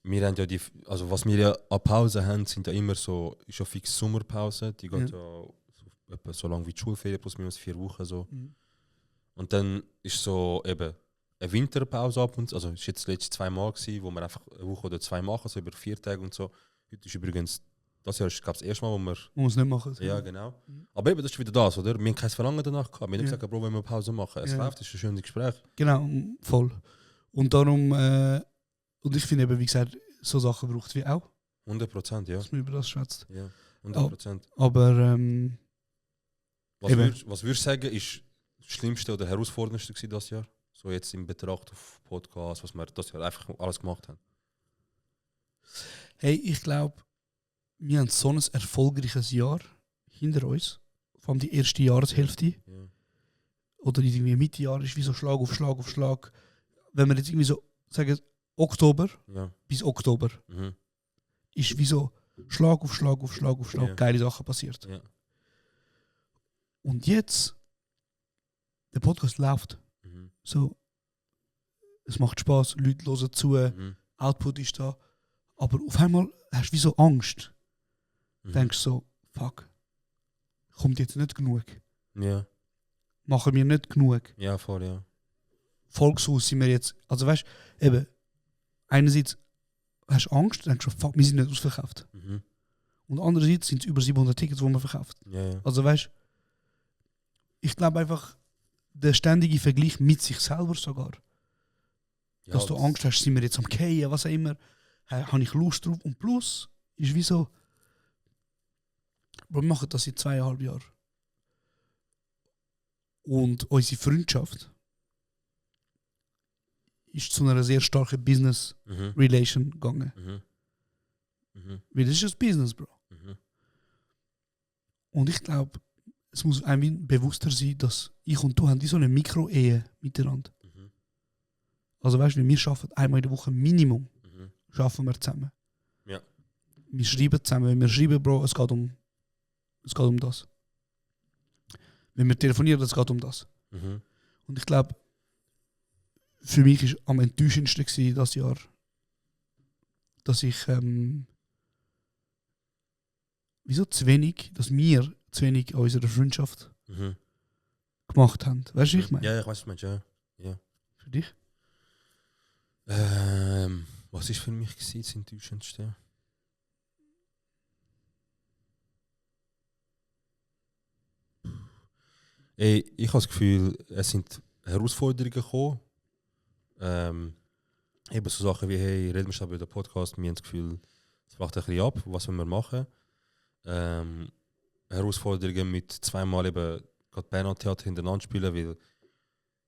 S9: wir haben ja also was wir ja an Pause haben, sind ja immer so, ist ja fix Sommerpause, die geht ja so, etwa so lang wie die Schulferien, plus minus 4 Wochen so.
S10: Mhm.
S9: Und dann ist so eben eine Winterpause ab und zu, also es war jetzt die letzten 2 Mal gewesen, wo wir einfach eine Woche oder 2 machen, so über 4 Tage und so. Heute ist übrigens, das Jahr ist glaube ich das erste Mal, wo wir...
S10: Man muss es nicht machen.
S9: Ja, genau. Aber eben, das ist wieder das, oder? Wir haben kein Verlangen danach gehabt. Wir haben nicht
S10: Ja.
S9: gesagt, Bro, wenn wir Pause machen. Es
S10: Ja.
S9: läuft, es ist ein schönes Gespräch.
S10: Genau, voll. Und darum, und ich finde eben, wie gesagt, so Sachen braucht es wie auch,
S9: 100%, ja.
S10: dass man über das schwätzt.
S9: Ja, 100%.
S10: Aber
S9: Was
S10: eben.
S9: würdest du sagen, ist das Schlimmste oder Herausforderndste gewesen das Jahr? So jetzt in Betracht auf Podcast, was wir das Jahr einfach alles gemacht haben.
S10: hey, ich glaube, wir haben so ein erfolgreiches Jahr hinter uns. Vor allem die erste Jahreshälfte.
S9: Ja.
S10: Oder irgendwie Mitte Jahr ist wie so Schlag auf Schlag auf Schlag. Wenn wir jetzt irgendwie so sagen, Oktober
S9: Ja.
S10: bis Oktober,
S9: Mhm.
S10: ist wie so Schlag auf Schlag auf Schlag auf Schlag
S9: Ja.
S10: geile Sachen passiert.
S9: Ja.
S10: Und jetzt, der Podcast läuft.
S9: Mhm.
S10: So, es macht Spaß, Leute hören zu,
S9: Mhm.
S10: Output ist da. Aber auf einmal hast du wie so Angst.
S9: Mhm.
S10: Denkst so, fuck, kommt jetzt nicht genug.
S9: Ja.
S10: Machen wir nicht genug.
S9: Ja, voll, ja.
S10: Volkshaus sind wir jetzt, also weißt du, eben, einerseits hast du Angst, denkst du, fuck, wir sind nicht ausverkauft.
S9: Mhm.
S10: Und andererseits sind es über 700 Tickets, die man verkauft.
S9: Ja, ja.
S10: Also weißt du, ich glaube einfach, der ständige Vergleich mit sich selber sogar.
S9: Ja,
S10: Dass du
S9: das-
S10: Angst hast, sind wir jetzt am Fallen, was auch immer. Habe ich Lust drauf? Und plus ist wie so, wir machen das seit 2,5 Jahren. Und unsere Freundschaft ist zu einer sehr starken Business-Relation
S9: Mhm.
S10: gegangen.
S9: Mhm. Mhm.
S10: Weil das ist ein Business, Bro.
S9: Mhm.
S10: Und ich glaube, es muss einem bewusster sein, dass ich und du haben die so eine Mikro-Ehe miteinander.
S9: Mhm.
S10: Also weißt du, wir arbeiten einmal in der Woche Minimum,
S9: Mhm.
S10: arbeiten wir zusammen.
S9: Ja.
S10: Wir schreiben zusammen, wenn wir schreiben, Bro, es geht um das. Wenn wir telefonieren, es geht um das.
S9: Mhm.
S10: Und ich glaube, für mich ist am enttäuschendsten gewesen, das Jahr, dass ich wieso zu wenig, dass wir zu wenig an unserer Freundschaft
S9: Mhm.
S10: gemacht haben. Weißt du, wie ich meine?
S9: Ja, ich weiß, was du meinst, ja. Ja.
S10: Für dich?
S9: Was ist für mich gewesen, das Enttäuschendste? Ey, ich habe das Gefühl, es sind Herausforderungen gekommen. Eben so Sachen wie, hey, reden wir schnell über den Podcast, wir haben das Gefühl, es flacht ein bisschen ab, was wir machen. Herausforderungen mit zweimal eben gerade Bernhard-Theater hintereinander spielen, weil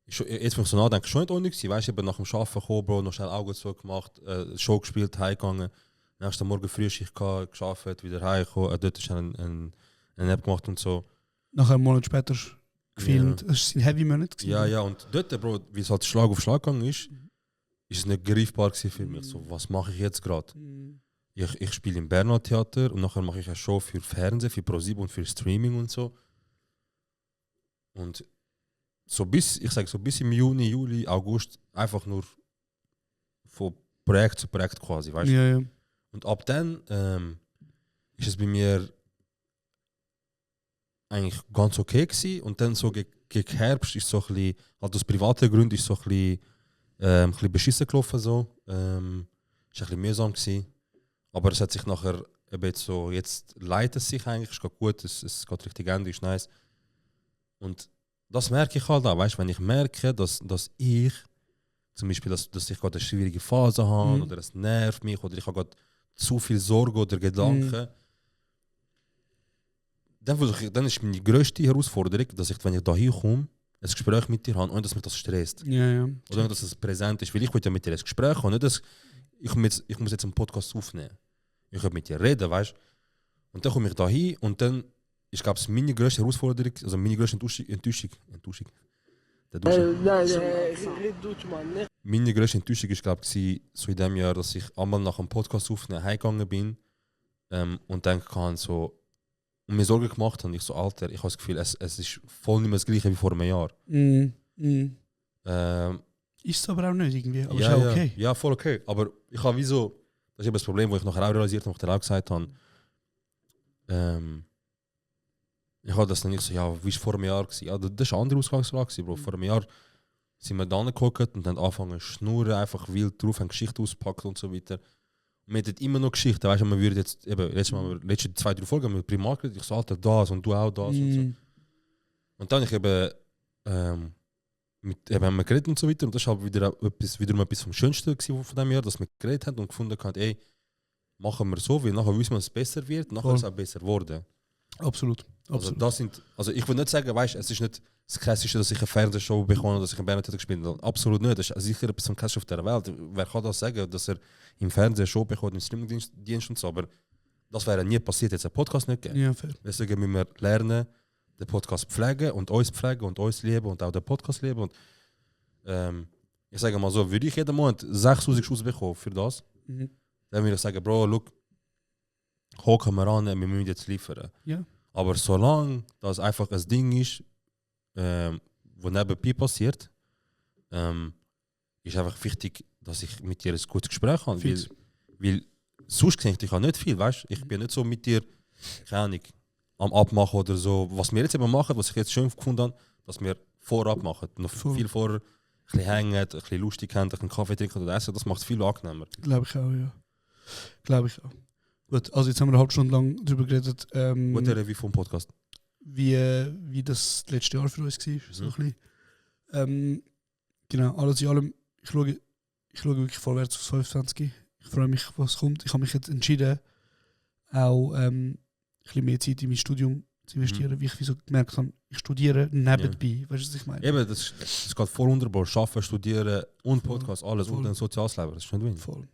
S9: jetzt, wenn ich so nachdenke, schon nicht ohne gewesen. Weißt du, eben nach dem Arbeiten gekommen, Bro, noch schnell Augen zu gemacht, Show gespielt, heimgegangen. Nächsten Morgen Frühschicht gehabt, gearbeitet, wieder heimgekommen, dort ist eine App gemacht und so.
S10: Nachher einen Monat später gefilmt.
S9: Ja.
S10: Es war ein Heavy-Monat.
S9: Ja, ja, und dort, Bro, wie es halt Schlag auf Schlag gegangen ist es nicht greifbar gewesen für mich. So, was mache ich jetzt gerade? Ich spiele im Bernhard-Theater und nachher mache ich eine Show für Fernsehen, für ProSieben und für Streaming und so. Und bis im Juni, Juli, August einfach nur von Projekt zu Projekt quasi, weißt du?
S10: Ja.
S9: Und ab dann ist es bei mir eigentlich ganz okay gewesen. Und dann so gegen Herbst ist so ein bisschen, halt aus privaten Gründen ist so ein bisschen beschissen gelaufen so. Ist ein bisschen mühsam gewesen. Aber es hat sich nachher eben jetzt leitet es sich eigentlich, es geht gut, es geht richtig Ende, ist nice. Und das merke ich halt auch, weißt du, wenn ich merke, dass ich zum Beispiel, dass ich gerade eine schwierige Phase habe oder es nervt mich oder ich habe gerade zu viel Sorge oder Gedanken, dann ist meine grösste Herausforderung, dass ich, wenn ich da hinkomme, ein Gespräch mit dir habe, ohne dass mich das stresst.
S10: Ja.
S9: Oder ohne dass es präsent ist, weil ich will ja mit dir ein Gespräch haben, nicht dass ich muss jetzt einen Podcast aufnehmen. Ich will mit dir reden, weißt du. Und dann komme ich da hin und dann ist, glaube ich, meine grösste Herausforderung, also meine grösste Enttäuschung. Meine grösste Enttäuschung ist, glaube ich, so in dem Jahr, dass ich einmal nach einem Podcast aufnehmen heimgegangen bin und dann kann so und mir Sorgen gemacht habe. Und ich so, Alter, ich habe das Gefühl, es ist voll nicht mehr das Gleiche wie vor einem Jahr.
S10: Ist es aber auch nicht irgendwie, aber
S9: ja,
S10: ist auch okay.
S9: Ja, voll okay. Aber ich habe wieso, das ist eben das Problem, wo ich nachher auch realisiert habe, wo ich dir auch gesagt habe, ich habe das dann nicht so, ja, wie war es vor einem Jahr? Ja, das war eine andere Ausgangslage, Bro. Vor einem Jahr sind wir da angeguckt und dann angefangen zu schnurren, einfach wild drauf, haben Geschichten ausgepackt und so weiter. Und wir hatten immer noch Geschichten, weißt du, man würde jetzt eben, letzte 2-3 Folgen haben wir privat geredet, ich so, Alter, das und du auch das und so. Und dann habe ich eben haben wir geredet und so weiter und das war halt wiederum etwas vom Schönsten von diesem Jahr, dass wir geredet haben und gefunden haben, ey, machen wir so, weil nachher wissen wir, dass es besser wird, nachher ist es auch besser geworden.
S10: Absolut.
S9: Also ich will nicht sagen, weißt, es ist nicht das Krasseste, dass ich eine Fernsehshow bekomme, dass ich in Bernhard gespielt habe. Absolut nicht. Das ist sicher etwas vom Krasseste auf der Welt. Wer kann das sagen, dass er im Fernsehen Show bekommt, im Streamingdienst und so, aber das wäre nie passiert, jetzt einen Podcast nicht gegeben.
S10: Ja, fair.
S9: Deswegen müssen wir lernen, den Podcast pflegen und uns lieben und auch den Podcast lieben. Und, ich sage mal so, würde ich jeden Monat 6'000 Schuss bekommen für das, dann würde ich sagen, Bro, look, hocken wir an, wir müssen jetzt liefern.
S10: Ja.
S9: Aber solange das einfach ein Ding ist, wo nebenbei passiert, ist einfach wichtig, dass ich mit dir ein gutes Gespräch habe. Weil sonst sehe ich nicht viel, weißt du? Ich bin nicht so mit dir, keine Ahnung, am Abmachen oder so. Was wir jetzt eben machen, was ich jetzt schön gefunden habe, dass wir vorab machen. Noch viel vorher, ein bisschen hängen, ein bisschen lustig haben, einen Kaffee trinken oder essen, das macht es viel angenehmer.
S10: Glaube ich auch, ja. Glaube ich auch. Gut, also jetzt haben wir eine halbe Stunde lang darüber geredet,
S9: Gute Review vom Podcast.
S10: wie das letzte Jahr für uns war. So ein bisschen. Genau, alles in allem, ich schaue wirklich vorwärts aufs 25. Ich freue mich, was kommt. Ich habe mich jetzt entschieden, auch ein bisschen mehr Zeit in mein Studium zu investieren, wie ich so gemerkt habe, ich studiere nebenbei. Weißt du, was ich meine?
S9: Eben, das geht voll wunderbar. Arbeiten, studieren und Podcast, alles und ein soziales Leben. Das ist nicht wenig.
S10: Voll.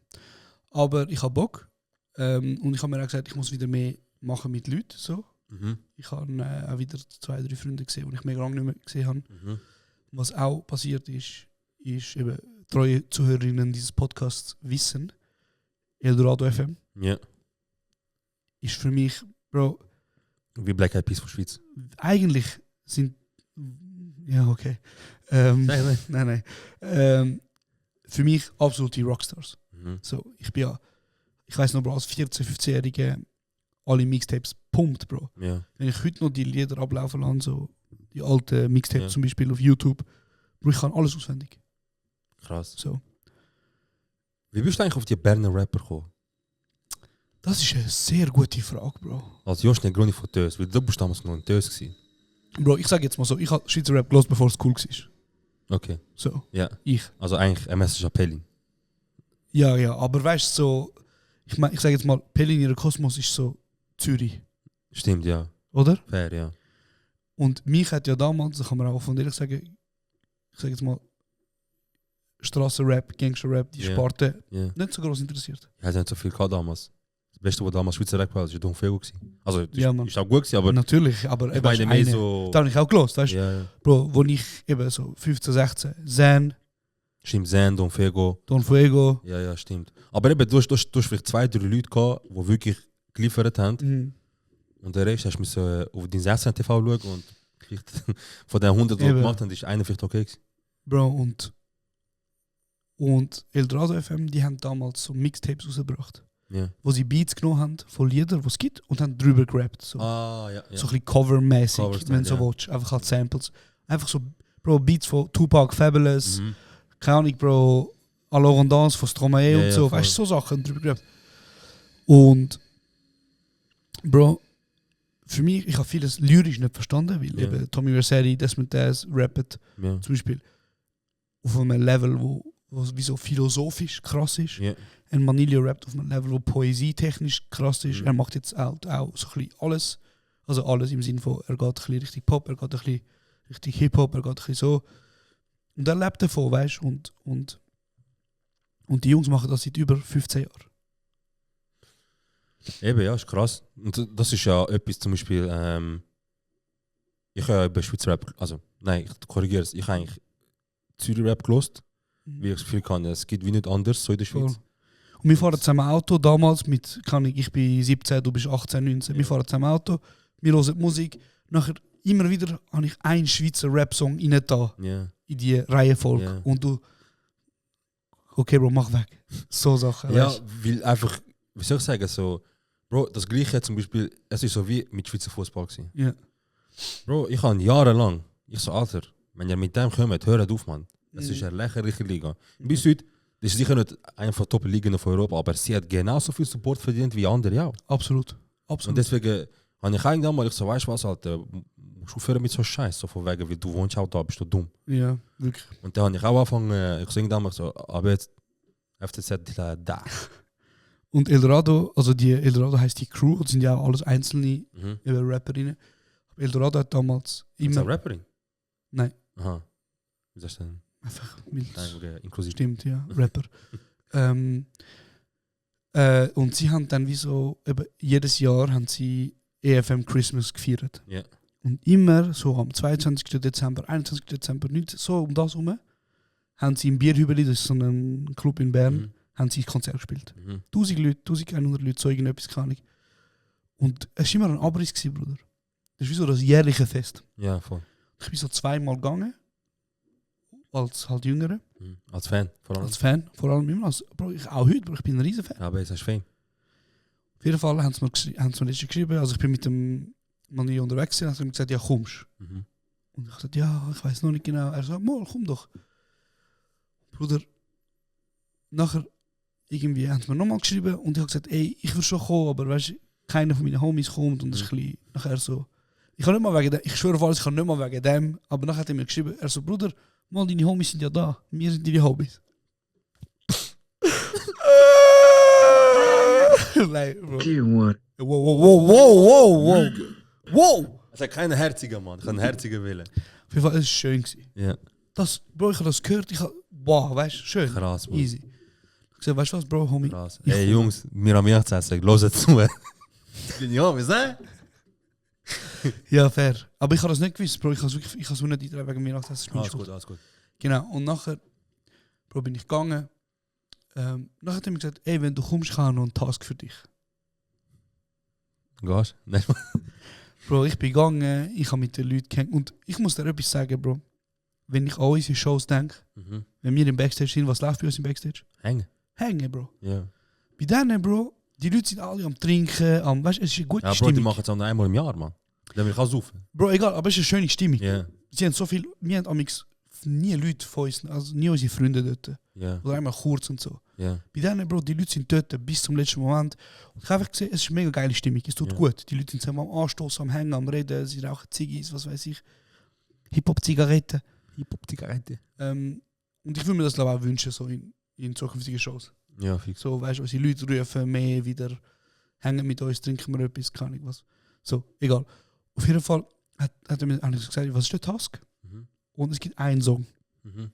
S10: Aber ich habe Bock. Und ich habe mir auch gesagt, ich muss wieder mehr machen mit Leuten. So. Ich habe auch wieder 2-3 Freunde gesehen, die ich mega lange nicht mehr gesehen habe. Was auch passiert ist eben, treue Zuhörerinnen dieses Podcasts wissen, Eldorado FM ist für mich, Bro,
S9: wie Black Eyed Peas von Schweiz.
S10: eigentlich sind, ja okay, nein. Für mich absolute Rockstars. So, ich weiß noch, Bro, als 14-, 15-Jährige alle Mixtapes pumpt, Bro.
S9: Ja.
S10: Wenn ich heute noch die Lieder ablaufen lasse, so die alten Mixtapes zum Beispiel auf YouTube, Bro, ich kann alles auswendig.
S9: Krass.
S10: So.
S9: Wie bist du eigentlich auf die Berner Rapper gekommen?
S10: Das ist eine sehr gute Frage, Bro.
S9: Als Josh Negroni von Tös, weil du bist damals noch ein Tös gewesen.
S10: Bro, ich sage jetzt mal so, ich habe Schweizer Rap gelesen, bevor es cool war.
S9: Okay.
S10: So.
S9: Ja.
S10: Ich.
S9: Also eigentlich MS Appelling.
S10: Ja, aber weißt du, so, ich sage jetzt mal, Pelin ihrer Kosmos ist so Zürich.
S9: Stimmt, ja.
S10: Oder?
S9: Fair, ja.
S10: Und mich hat ja damals, das kann man auch von ehrlich sagen, ich sage jetzt mal, Strassenrap, Gangsterrap, die Sparte, nicht so groß interessiert.
S9: Ich hatte nicht so viel gehabt damals. Das Beste, was damals Schweizer Rap war, war Don Fego. Also, das
S10: ja,
S9: ist auch gut gewesen, aber...
S10: Natürlich, aber
S9: ich meine mehr so...
S10: Da habe ich auch gelost, weißt du?
S9: Ja.
S10: Bro, wo ich eben so 15, 16, Zen...
S9: Stimmt, Zen, Don Fego.
S10: Don Fuego.
S9: Ja, stimmt. Aber eben, du hast vielleicht 2-3 Leute gehabt, die wirklich geliefert haben. Und der Rest hast du auf dein 16 TV schauen und Vielleicht von den 100, die
S10: Eben.
S9: gemacht haben, ist einer vielleicht okay gewesen.
S10: Bro, und Eldorado FM, die haben damals so Mixtapes rausgebracht,
S9: Ja.
S10: wo sie Beats genommen haben von Liedern, die es gibt, und haben drüber gerappt. So,
S9: Ah, ja.
S10: so ein bisschen covermäßig,
S9: Cover-Style,
S10: wenn du so
S9: ja.
S10: willst. Einfach als Samples. Einfach so, Bro, Beats von Tupac, Fabulous,
S9: Mhm.
S10: keine Ahnung, Bro, Alors und Dance von Stromae
S9: Ja,
S10: und
S9: ja,
S10: so.
S9: voll.
S10: Weißt du, so Sachen drüber gerappt. Und, Bro, für mich, ich habe vieles lyrisch nicht verstanden, weil
S9: Ja.
S10: eben Tommy Vercetti, Desmond Daz, rappt
S9: Ja.
S10: zum Beispiel auf einem Level, wo wie so philosophisch krass ist.
S9: Ja.
S10: Ein Manilio rappt auf einem Level, wo poesietechnisch krass ist.
S9: Mhm.
S10: Er macht jetzt auch so ein bisschen alles. Also alles im Sinne von, er geht ein bisschen Richtung Pop, er geht ein bisschen Richtung Hip-Hop, er geht ein bisschen so. Und er lebt davon, weißt du? Und die Jungs machen das seit über 15 Jahren.
S9: Eben, ja, ist krass. Und das ist ja etwas zum Beispiel, ich habe ja über Schweizer Rap, also, nein, ich korrigiere es, ich habe eigentlich Zürich Rap gelost, wie ich das Gefühl habe, es gibt wie nicht anders so in der Schweiz.
S10: Voll. Und wir fahren zusammen Auto, damals mit, ich bin 17, du bist 18, 19, wir fahren zusammen Auto, wir hören Musik, nachher immer wieder habe ich einen Schweizer Rap-Song rein da,
S9: Ja.
S10: in die Reihenfolge.
S9: Ja.
S10: Und du, okay Bro, mach weg. So Sachen,
S9: Ja,
S10: weißt
S9: weil einfach, wie soll ich sagen, so, Bro, das Gleiche zum Beispiel, es ist so wie mit Schweizer Fußball gewesen.
S10: Ja.
S9: Bro, ich habe jahrelang, ich so, Alter, wenn ihr mit dem kommt, hört auf, Mann. Es ist eine lächerliche Liga. Bis heute, das ist sicher nicht eine von Top-Ligen von Europa, aber sie hat genauso viel Support verdient wie andere, ja.
S10: Absolut.
S9: Und
S10: Absolut.
S9: deswegen habe ich eigentlich mal, ich so, weißt du was, Alter, musst du aufhören mit so Scheiß, so von wegen, weil du wohnst auch da, bist du dumm.
S10: Ja, wirklich.
S9: Und dann habe ich auch angefangen, ich singe damals so, aber jetzt, FCZ, da.
S10: Und Eldorado, also die Eldorado heißt die Crew, das sind ja auch alles einzelne
S9: Mhm.
S10: eben Rapperinnen. Aber Eldorado hat damals
S9: Ist
S10: immer...
S9: eine Rapperin?
S10: Nein,
S9: Aha. Wie ist das denn?
S10: einfach mild.
S9: Nein, okay, inklusiv.
S10: Stimmt, ja, Rapper. Und sie haben dann wie so, eben jedes Jahr haben sie EFM Christmas gefeiert.
S9: Ja.
S10: Und immer so am 22. Dezember, 21. Dezember, nicht so um das herum, haben sie im Bierhübeli, das ist so ein Club in Bern,
S9: Mhm.
S10: haben sie ein Konzert gespielt.
S9: Mhm.
S10: 1000 Leute, 1100 Leute, so irgendetwas, keine Ahnung. Und es war immer ein Abriss, Bruder. Das ist wie so das jährliche Fest.
S9: Ja, voll.
S10: Ich bin so zweimal gegangen, als halt Jüngere,
S9: Mhm. Als Fan, vor allem.
S10: als Fan, vor allem immer. Bro, auch heute, Bro, ich bin ein riesen Fan.
S9: Ja, aber jetzt hast du Fame.
S10: Auf jeden Fall haben sie mir letztens geschrieben, also ich bin mit dem Mann hier unterwegs gewesen, haben sie mir gesagt, ja kommst.
S9: Mhm.
S10: Und ich gesagt, ja, ich weiß noch nicht genau. Er sagt, mal, komm doch. Bruder, nachher irgendwie haben sie mir nochmal geschrieben und ich habe gesagt, ey, ich will schon kommen, aber weißt, keiner von meinen Homies kommt und das ist ein bisschen, nachher so, ich kann nicht mal wegen dem, ich schwöre auf alles, ich kann nicht mal wegen dem, aber nachher hat er mir geschrieben, er so, Bruder, mal deine Homies sind ja da, wir sind deine Homies. Nein, Bro. Wow, wow, wow, wow, wow, wow.
S9: Es hat keinen herzigen Mann, ich habe einen herzigen Willen.
S10: Auf jeden Fall, es war schön gewesen.
S9: Ja.
S10: Das, Bro, ich habe das gehört, ich habe, wow, weißt du, schön.
S9: Krass, Mann.
S10: Easy. Ich sag, weißt du was, Bro, Homie?
S9: Krass.
S10: Ich
S9: Ey
S10: komm.
S9: Jungs, wir haben mir zu sagen, los zu. Bin ich Homies, ne?
S10: Ja, fair. Aber ich habe das nicht gewusst, Bro, ich habe es wirklich, ich habe es nicht eingetragen wegen mir, das ist meine
S9: Alles
S10: Schuld.
S9: gut, alles gut.
S10: Genau, und nachher, Bro, bin ich gegangen. Nachher hat er mir gesagt, ey, wenn du kommst, kann ich noch einen Task für dich.
S9: Gehst? Nein.
S10: Bro, ich bin gegangen, ich habe mit den Leuten gehängt und ich muss dir etwas sagen, Bro. Wenn ich an unsere Shows denke,
S9: Mhm.
S10: wenn wir im Backstage sind, was läuft bei uns im Backstage?
S9: Hängen.
S10: Hängen, Bro.
S9: Ja.
S10: Bei denen, Bro, die Leute sind alle am Trinken, weißt du, es ist eine gute
S9: Ja, Bro,
S10: Stimmung.
S9: die machen es auch nur einmal im Jahr, Mann. Dann will ich auch saufen.
S10: Bro, egal, aber es ist eine schöne Stimmung.
S9: Ja.
S10: Sie haben so viel, wir haben amix nie Leute von uns, also nie unsere Freunde dort.
S9: Ja.
S10: Oder einmal kurz und so.
S9: Ja.
S10: Bei denen, Bro, die Leute sind dort bis zum letzten Moment. Und ich habe einfach gesehen, es ist eine mega geile Stimmung. Es tut
S9: Ja.
S10: gut. Die Leute sind zusammen am Anstoßen, am Hängen, am Reden, sie rauchen Ziggis, was weiß ich. Hip-Hop-Zigaretten.
S9: Hip-Hop-Zigarette.
S10: Und ich würde mir das glaube ich, auch wünschen, so in zukünftigen Shows.
S9: Ja, fix.
S10: So, weißt du, unsere Leute rufen mehr wieder, hängen mit uns, trinken wir etwas, keine Ahnung was. So, egal. Auf jeden Fall hat er mir eigentlich gesagt, was ist der Task?
S9: Mhm.
S10: Und es gibt einen Song,
S9: Mhm.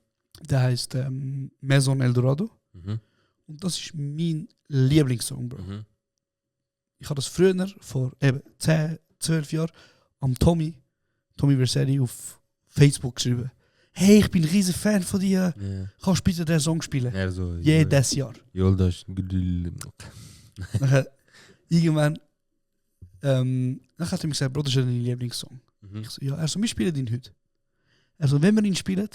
S10: der heißt Maison Eldorado.
S9: Mhm.
S10: Und das ist mein Lieblingssong, Bro.
S9: Mhm.
S10: Ich habe das früher, vor eben 10, 12 Jahren, am Tommy Vercetti auf Facebook geschrieben. Hey, ich bin ein riesen Fan von dir.
S9: Ja.
S10: Kannst du bitte den Song spielen?
S9: Ja, so.
S10: Jedes Jahr.
S9: Joldas.
S10: Nachher, irgendwann, nachher hat er mir gesagt, Bro, das ist dein Lieblingssong. Ich so, ja, er so, wir spielen ihn heute. Er so, wenn wir ihn spielen,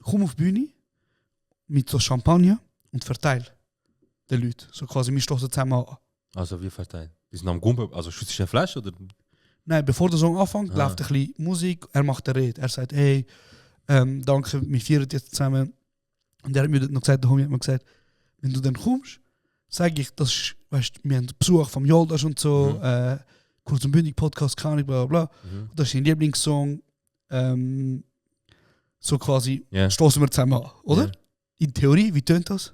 S10: komm auf die Bühne mit so Champagner und verteil den Leuten. So quasi, wir stoßen zusammen an.
S9: Also wie verteilt? Die sind am Gumpen, also schützt du eine Flasche oder?
S10: Nein, bevor der Song anfängt, läuft ein bisschen Musik, er macht eine Rede. Er sagt, hey, danke, wir feiern jetzt zusammen. Und er hat mir noch gesagt, der Homie hat mir gesagt, wenn du dann kommst, sage ich, das ist, weißt, wir haben Besuch vom Joldas und so, kurz und bündig Podcast, keine Ahnung, bla bla bla. Das ist sein Lieblingssong. So quasi stoßen wir zusammen an, oder? In Theorie, wie tönt das?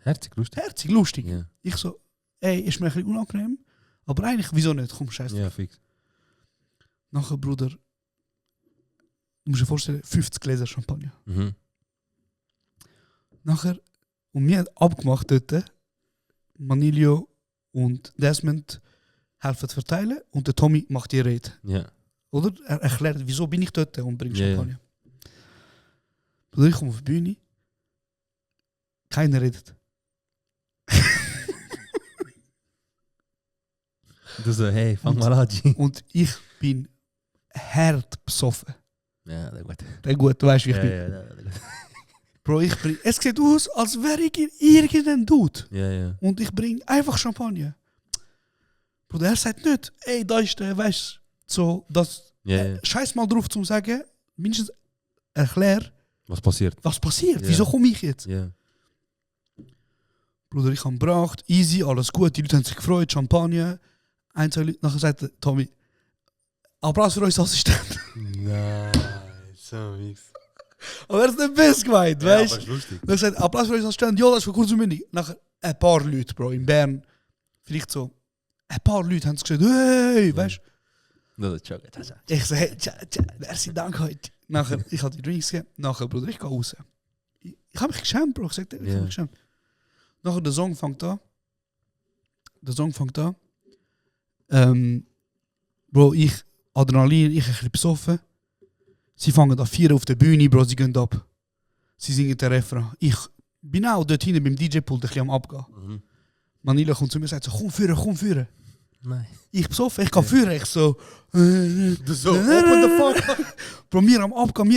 S9: Herzig, lustig.
S10: Herzig, lustig.
S9: Ja.
S10: Ich so, ey, ist mir ein bisschen unangenehm, aber eigentlich, wieso nicht? Komm, scheiße.
S9: Ja, fix.
S10: Nachher, Bruder, du musst dir vorstellen, 50 Gläser Champagner. Nachher, und wir haben abgemacht dort, Manilio und Desmond helfen zu verteilen und der Tommy macht die Rede.
S9: Ja.
S10: Oder? Er erklärt, wieso bin ich dort und bringt Champagner. Bruder, ich komme auf die Bühne, keiner redet.
S9: Du so, hey, fang mal an, G.
S10: Und ich bin hart besoffen.
S9: Ja, der gut.
S10: Der gut, du weißt, wie ich bin.
S9: Ja,
S10: Bro, es sieht aus, als wäre ich irgendein Dude.
S9: Ja.
S10: Und ich bringe einfach Champagner. Bro, er sagt nicht, ey, da ist der, weißt du, so, das. Scheiß mal drauf zu sagen, mindestens erklär,
S9: was passiert.
S10: Wieso komme ich jetzt?
S9: Ja.
S10: Bruder, ich habe gebracht, easy, alles gut, die Leute haben sich gefreut, Champagner. Ein, zwei Leute, nachher sagt Tommy, Applaus für unseren Assistenten.
S9: Nein, so mix.
S10: Aber er ist nicht best gemeint, weißt du?
S9: Aber ist lustig.
S10: Dann sagt Applaus für unseren Assistenten, ja, das ist für kurz und bündig. Nachher ein paar Leute, Bro, in Bern, vielleicht so, ein paar Leute haben gesagt, hey, weißt du? Ich so, hey, merci, danke heute. Nachher, ich hatte die Drinks gegeben, nachher, Bruder, ich gehe raus. Ich habe mich geschämt, Bro, ich sagte, ich habe mich geschämt. Nachher, der Song fängt an. Bro, ich, Adrenalin, ich ein bisschen besoffen. Sie fangen an 4 auf der Bühne, Bro, sie gehen ab. Sie singen den Refrain. Ich bin auch dort hinten beim DJ-Pult ein bisschen am Abgehen. Manila kommt zu mir und sagt so, komm führen.
S9: Nein.
S10: Ich besoffen, ich gehe führen. Ich so,
S9: du so, open the fuck.
S10: Bro, mir am Abgehen.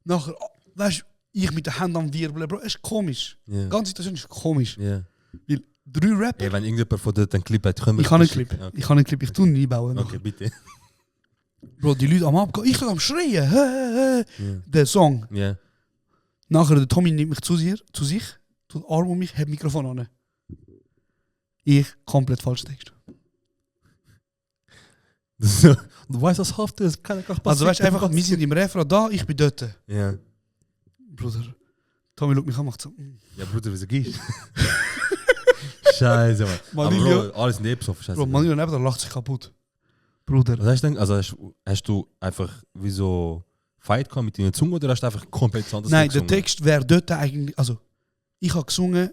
S10: Nachher, weißt du, ich mit der Hand am Wirbeln, Bro, es ist komisch. Die ganze Situation ist komisch.
S9: Ja.
S10: Weil 3 Rapper...
S9: Ja, wenn irgendjemand von dort einen Clip hat, können wir...
S10: Ich habe einen Clip, ich tue ihn einbauen.
S9: Okay, bitte.
S10: Bro, die Leute am Abgehen, ich am Schreien. Der Song.
S9: Ja.
S10: Nachher, der Tommy nimmt mich zu sich, tut Arm um mich, hat Mikrofon an. Ich komplett falsch Text.
S9: Du weißt, was Haft ist, kann ich auch passieren.
S10: Also weißt du, einfach, wir sind im Refrain da, ich bin dort.
S9: Ja.
S10: Bruder, Tommy schaut mich an, macht so.
S9: Ja, Bruder, wieso gehst du? Scheiße, Mann. Aber Bro, alles in der Episode, scheiße.
S10: Bro, Manilo neben da lacht sich kaputt. Bruder.
S9: Was hast du denn? Also hast du einfach wie so Fight gehabt mit deiner Zunge oder hast du einfach komplett anders
S10: Nein,
S9: gesungen?
S10: der Text wäre dort eigentlich, also ich habe gesungen,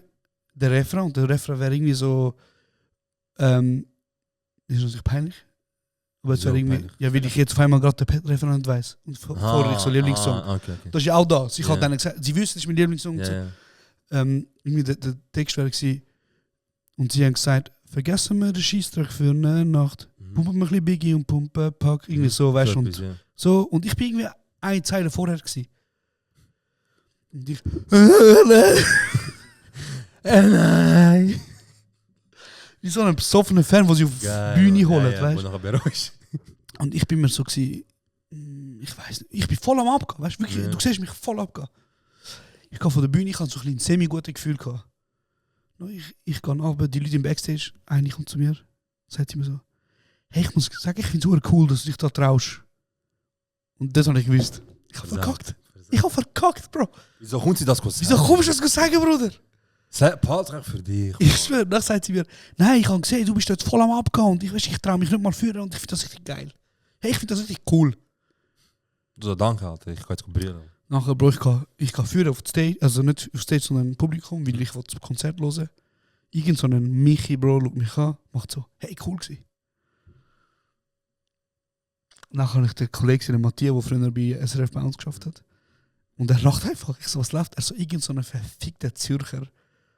S10: der Refrain, und der Refrain wäre irgendwie so, ist natürlich peinlich. Aber es wäre irgendwie,
S9: peinlich.
S10: ja, weil ich jetzt auf einmal gerade den Refrain nicht weiss. Und vorher ich so Lieblingssong.
S9: Okay.
S10: Das ist ja auch da. Sie hat dann gesagt, sie wüsste, das ist mein Lieblingssong.
S9: Ja,
S10: So.
S9: ja.
S10: Irgendwie der Text wäre gewesen, und sie haben gesagt, vergessen wir den Scheissdreck für eine Nacht. Pumpen wir ein bisschen Biggie und Pumpen, Pack, irgendwie so, weißt du. Und, so, und ich bin irgendwie eine Zeile vorher gewesen. Und ich, nein. Wie so ein besoffener Fan, der sie auf die Bühne holt, weißt du. Und ich bin mir so gewesen, ich weiß nicht, ich bin voll am Abgehen, weißt du, wirklich, du siehst mich voll abgehen. Ich gehe von der Bühne, ich hatte so ein semi-gutes Gefühl gehabt. Ich gehe runter, die Leute im Backstage, eine kommt zu mir, sagt sie mir so, hey, ich muss sagen, ich finde es cool, dass du dich da traust. Und das habe ich gewusst. Ich habe verkackt. Ich habe verkackt, Bro.
S9: Wieso kommt sie das sagen?
S10: Wieso kommst du das sagen, Bruder?
S9: Patrick für dich.
S10: Ich schwöre, dann sagt sie mir, nein, ich habe gesehen, du bist dort voll am Abgehen und ich traue mich nicht mal führen und ich finde das richtig geil. Hey, ich finde das richtig cool.
S9: Du so, danke, Alter, ich kann jetzt brillen.
S10: Nachher, Bro, ich kann führen auf die Stage, also nicht auf die Stage, sondern im Publikum, weil ich das Konzert hören. Irgend so ein Michi, Bro, schaut mich an, macht so, hey, cool gewesen. Nachher habe ich den Kollegen, den Matthias, der früher bei SRF bei uns geschafft hat. Und er lacht einfach. Ich so, was läuft? Er so, irgend so ein verfickter Zürcher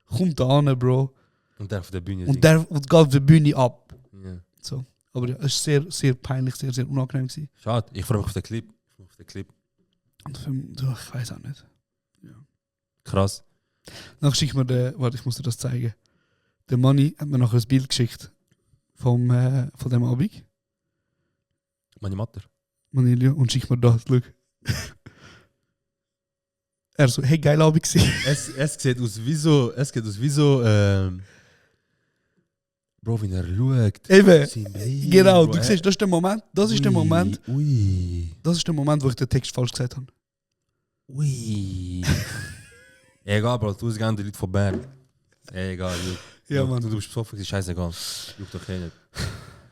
S10: kommt da an, Bro.
S9: Und der auf der Bühne
S10: und der geht auf der Bühne ab.
S9: Ja.
S10: So. Aber ja, es war sehr, sehr peinlich, sehr, sehr unangenehm gewesen.
S9: Schade, ich freue mich auf den Clip.
S10: Und ich weiß auch nicht.
S9: Krass.
S10: Dann schickt mir warte, ich muss dir das zeigen. Der Manni hat mir nachher ein Bild geschickt von dem Abend.
S9: Meine Mutter.
S10: Manilio, und schickt mir das, schau. Er so, hey, geil Abend gewesen.
S9: Es sieht aus wie so, Bro, wenn er schaut.
S10: Eben, genau, du siehst, das ist der Moment, das ist der Moment,
S9: Ui.
S10: das ist der Moment, wo ich den Text falsch gesagt habe.
S9: Ui. Egal, Bro, du bist gerne die Leute von Bern. Egal,
S10: Ja, Mann.
S9: Du bist besoffen, ist scheißegal. Juckt doch nicht.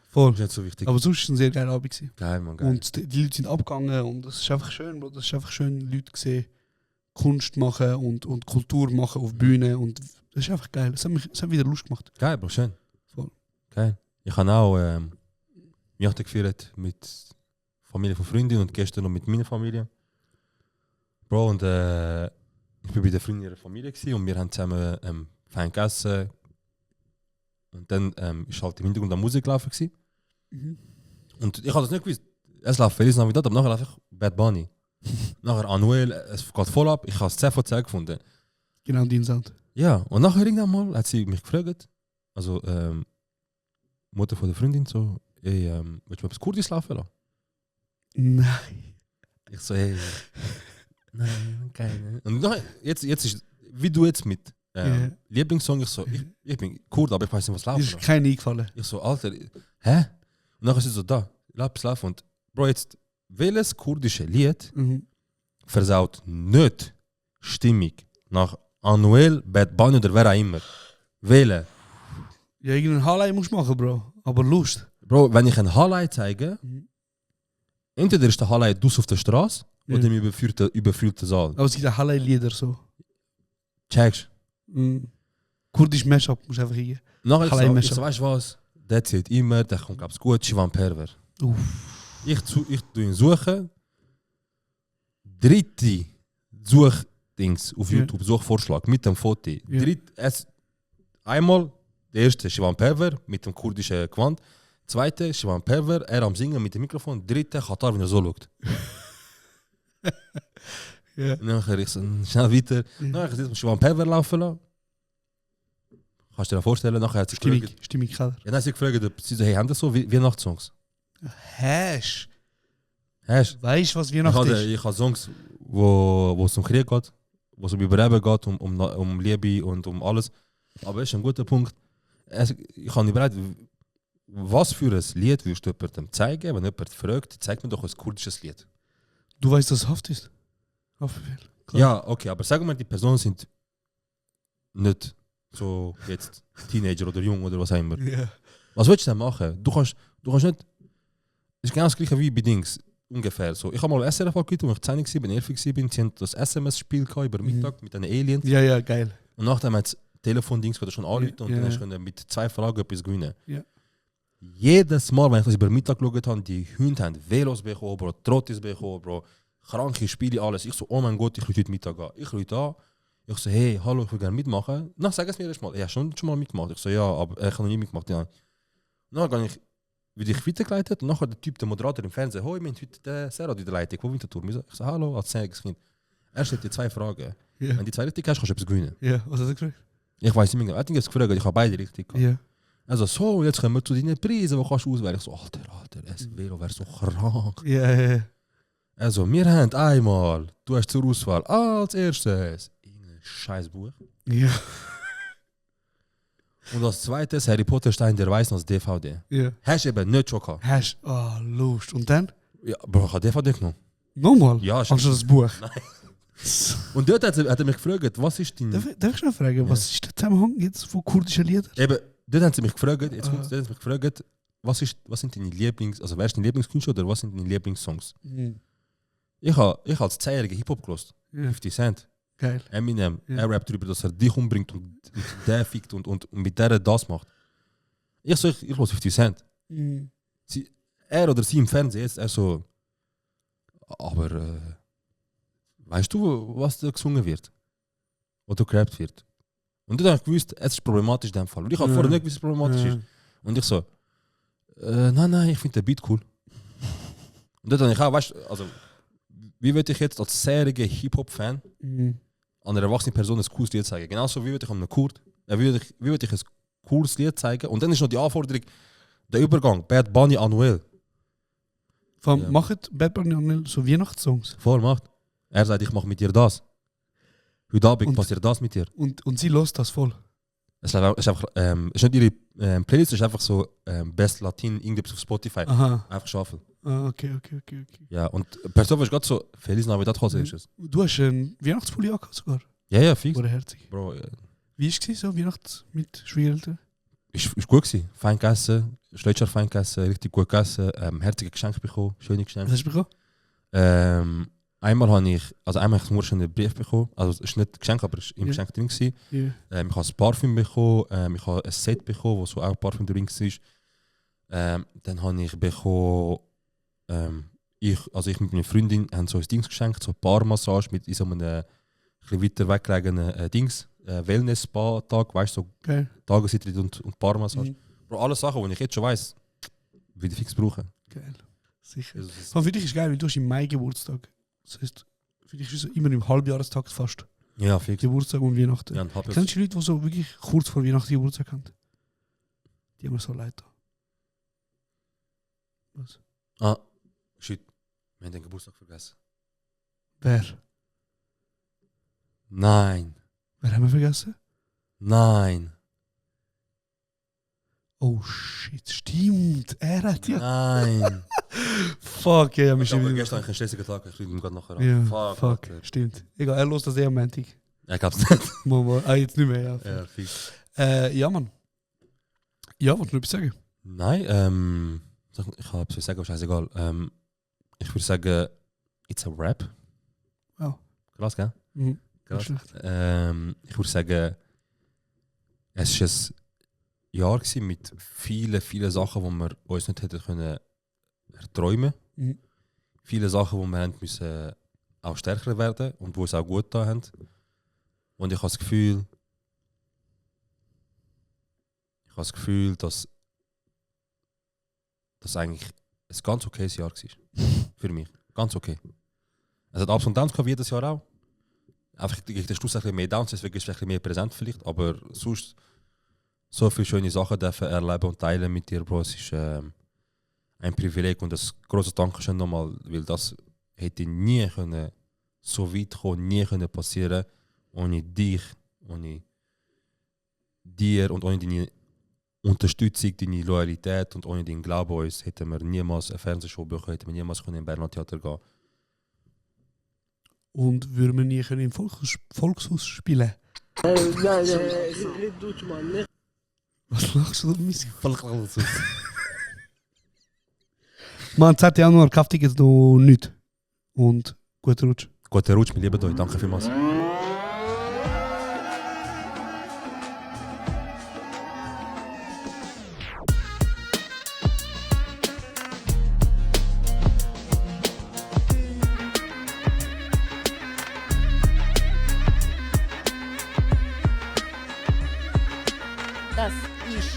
S10: Voll.
S9: Ist nicht so wichtig.
S10: Aber sonst war es ein sehr geiler Abend gewesen.
S9: Geil, Mann, geil.
S10: Und die Leute sind abgegangen und es ist einfach schön, Bro. Das ist einfach schön, Leute gesehen, Kunst machen und Kultur machen auf Bühne und das ist einfach geil. Es hat wieder Lust gemacht.
S9: Geil, Bro, schön.
S10: Voll.
S9: Geil. Ich habe auch Weihnachten gefeiert mit Familie von Freunden und gestern noch mit meiner Familie. Bro, und ich war bei der Freundin ihrer Familie gewesen, und wir haben zusammen fein gegessen. Und dann ist halt im Hintergrund eine Musik gelaufen gewesen. Und ich habe das nicht gewusst. Es läuft Feliz Navidad, aber nachher einfach Bad Bunny. Nachher Anuel, es geht voll ab. Ich habe es 10 von 10 gefunden.
S10: Genau, dein Sound.
S9: Ja, und nachher irgendwann mal hat sie mich gefragt, also Mutter von der Freundin, so, hey, willst du etwas Kurdis laufen lassen?
S10: Nein.
S9: Ich so, hey, nein, keine. Und nachher, jetzt ist, wie du jetzt mit Lieblingssong, ich so, ich bin Kurd, aber ich weiß nicht, was
S10: Dir
S9: laufen
S10: ist
S9: lassen.
S10: kein eingefallen.
S9: Ich so, Alter, hä? Und nachher ist sie so, da, lass es laufen. Und Bro, jetzt, welches kurdische Lied versaut nicht Stimmung nach Anuel, Bad Bunny oder wer auch immer? Wählen.
S10: Ja, irgendeinen Highlight musst du machen, Bro. Aber Lust.
S9: Bro, wenn ich ein Highlight zeige, entweder ist der Highlight dus auf der Straße oder im überfüllten Saal.
S10: Aber es gibt auch Highlight-Lieder so.
S9: Checkst.
S10: Kurdisch Mashup musst du einfach hingehen.
S9: Nachher ich so, weißt du was? Der zählt immer, der kommt glaub's gut, Shivan Perver. Ich tue ihn suchen. Dritte Suchdings auf YouTube, Suchvorschlag mit dem Foto. Einmal, der erste Shivan Perver mit dem kurdischen Gewand. Zweite, Shivan Perver, er am Singen mit dem Mikrofon. Dritte, Katar, wenn er so schaut. Nachher ich so, schnell weiter. Nachher ich Shivan Perver laufen lassen. Kannst du dir das vorstellen? Nachher hat sie gefragt.
S10: Stimmig, Keller.
S9: Ja, dann hat sie gefragt, ob sie so, hey, haben das so Weihnachtssongs?
S10: Hast
S9: Weißt
S10: du, was Weihnachten ist?
S9: Ich habe Songs, wo es um Krieg geht, wo es um Überleben geht, um Liebe und um alles. Aber es ist ein guter Punkt. Ich habe überlegt, was für ein Lied würdest du jemandem zeigen, wenn jemand fragt, zeig mir doch ein kurdisches Lied.
S10: Du weißt, dass es Haft ist? Haftbefehl.
S9: Ja, okay, aber sagen wir, die Personen sind nicht so jetzt Teenager oder jung oder was auch immer.
S10: Ja.
S9: Was willst du denn machen? Du kannst nicht. Es ist genau das gleiche wie bei Dings. Ungefähr so. Ich habe mal SRF angegeben, als ich 10 war, 11 war. Sie haben das SMS-Spiel über Mittag mit den Aliens.
S10: Ja, geil.
S9: Und nachdem hat das Telefon-Dings schon anrufen und dann hast du mit 2 Fragen etwas gewinnen.
S10: Ja.
S9: Jedes Mal, wenn ich das über Mittag geschaut habe, die Hunde haben Velos bekommen, Bro, Trottis bekommen, Bro, kranke Spiele, alles. Ich so, oh mein Gott, ich rufe heute Mittag an. Ich rufe an. Ich so, hey, hallo, ich will gerne mitmachen. Na, sag es mir erst mal. Ja, schon mal mitgemacht. Ich so, ja, aber ich habe noch nie mitgemacht. Ja. Und dann gehe ich, wie ich weitergeleitet und nachher der Typ, der Moderator im Fernsehen, hoi, wir haben heute den Serhat in der Leitung, wo Winterthur. Ich so, hallo, als 10-jähriges Kind. Er stellt dir 2 Fragen.
S10: Ja.
S9: Wenn die 2 richtig hast, kannst du etwas gewinnen.
S10: Ja, was hast du gefragt?
S9: Ich weiß nicht mehr. Er hat mich gefragt, ich habe beide richtig gehabt.
S10: Ja.
S9: Also, so, jetzt kommen wir zu deinen Preisen, die kannst du auswählen. Ich so, Alter, das Velo wäre so krank.
S10: Ja.
S9: Also, wir haben einmal, du hast zur Auswahl als erstes ein scheiß Buch.
S10: Ja.
S9: Und als zweites Harry Potter Stein der Weißen als DVD.
S10: Ja.
S9: Hast du eben nicht schon gehabt.
S10: Hast du? Lust. Und dann?
S9: Ja, Bro, ich habe DVD genommen.
S10: Nochmal?
S9: Ja,
S10: also das Buch?
S9: Nein. Und dort hat er mich gefragt, was ist dein...
S10: Darf ich schon fragen, was ist der Zusammenhang jetzt von kurdischen Liedern?
S9: Eben, dort haben sie mich gefragt, was sind deine also wer ist dein Lieblingskünstler oder was sind deine Lieblingssongs? Ich habe als 10-jähriger Hip-Hop gelost. 50 Cent.
S10: Geil.
S9: Eminem, er rappt darüber, dass er dich umbringt und der fickt und mit der das macht. Ich los 50 Cent. Er oder sie im Fernsehen jetzt, er so, aber weißt du, was da gesungen wird? Oder gerappt wird? Und dann habe ich gewusst, es ist problematisch in dem Fall. Und ich habe vorher nicht gewusst, was problematisch ist. Und ich so, Nein, ich finde den Beat cool. Und dort habe ich auch, weißt du, also, wie würde ich jetzt als seriger Hip-Hop-Fan an einer erwachsenen Person ein cooles Lied zeigen? Genauso wie würde ich an einem Kurt, wie würde ich ein cooles Lied zeigen? Und dann ist noch die Anforderung, der Übergang, Bad Bunny, Anuel.
S10: Macht Bad Bunny Anuel so Weihnachtssongs?
S9: Voll macht. Er sagt, ich mache mit dir das. Heute Abend passiert das mit dir.
S10: Und sie lässt das voll?
S9: Es ist einfach, ist nicht ihre Playlist, es ist einfach so Best Latin, irgendwas auf Spotify.
S10: Aha.
S9: Einfach schaffen.
S10: Ah, okay.
S9: Ja, und persönlich ist gerade so, Feliz Navidad als erstes.
S10: Du hast einen Weihnachtspulli angehabt sogar?
S9: Ja, fix.
S10: Oder herzig.
S9: Bro,
S10: Wie war es so, Weihnachts mit Schwiegereltern?
S9: ist gut gewesen. Fein gegessen, Schleutschar fein gegessen, richtig gut gegessen, herzige Geschenke bekommen, schöne Geschenke.
S10: Was hast du bekommen?
S9: Einmal habe ich nur schon einen Brief bekommen, also es ist nicht ein Geschenk, aber es war im Geschenk drin gewesen.
S10: Yeah.
S9: Ich habe ein Parfüm bekommen, ich habe ein Set bekommen, wo so auch Parfüm drin war. Dann habe ich bekommen, ich mit meiner Freundin haben so ein Dings geschenkt, so eine Barmassage mit in so einem bisschen weiter weggelegenen Dings, Wellness-Spa-Tag, weißt du, so
S10: Geil.
S9: Tageseintritt und Barmassage. Bro, alle Sachen, die ich jetzt schon weiss, will ich fix brauchen.
S10: Geil. Sicher.
S9: Also,
S10: Für dich ist geil, weil du hast im Mai Geburtstag. Das heißt, für dich ist es immer im Halbjahrestakt fast.
S9: Ja, fix.
S10: Geburtstag und Weihnachten.
S9: Ja,
S10: Kennst du die Leute, die so wirklich kurz vor Weihnachten Geburtstag haben? Die haben mir so leid. Was?
S9: Ah, shit. Wir haben den Geburtstag vergessen.
S10: Wer?
S9: Nein.
S10: Wer haben wir vergessen?
S9: Nein.
S10: Oh shit, stimmt. Er hat ja.
S9: Nein.
S10: Fuck, ja,
S9: Ich habe gestern einen stressigen Tag, ich rufe ihn gerade nachher an.
S10: Ja, fuck. Stimmt. Egal, er lässt das am Montag.
S9: Ja, ich glaub's nicht.
S10: Mal. Ah, jetzt nicht mehr, ja.
S9: Ja, fix.
S10: Ja, Mann. Ja, wollte ich noch etwas sagen?
S9: Nein, ich kann etwas sagen, aber scheißegal. Ich würde sagen, it's a rap.
S10: Oh.
S9: Krass, gell?
S10: Mhm.
S9: Krass. Ich würde sagen, es war ein Jahr gewesen mit vielen Sachen, die wir uns nicht hätten können erträumen.
S10: Mhm.
S9: Viele Sachen, die wir haben müssen auch stärker werden und die uns auch gut getan haben. Und ich habe das Gefühl, dass das eigentlich ein ganz okayes Jahr war. Für mich. Ganz okay. Es hat Ups und Downs gehabt, wie jedes Jahr auch. Einfach gegen den Schluss ein bisschen mehr Downs, deswegen ist es ein bisschen mehr präsent vielleicht. Aber sonst so viele schöne Sachen dürfen erleben und teilen mit dir, Bro. Es ist ein Privileg und ein grosses Dankeschön nochmal, weil das hätte nie können, so weit kommen, nie können passieren, ohne dich, ohne dir und ohne deine Unterstützung, deine Loyalität und ohne deinen Glauben an uns hätten wir niemals eine Fernsehshow bekommen, hätten wir niemals in Bernhard Theater gehen.
S10: Und würden wir nie können im Volkshaus spielen? Was lachst du da? Man, 10. Januar kauft ich jetzt noch nichts. Und guten Rutsch.
S9: Guten Rutsch, wir lieben euch. Danke vielmals.
S11: Das ist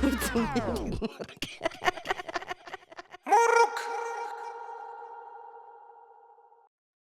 S11: kurz und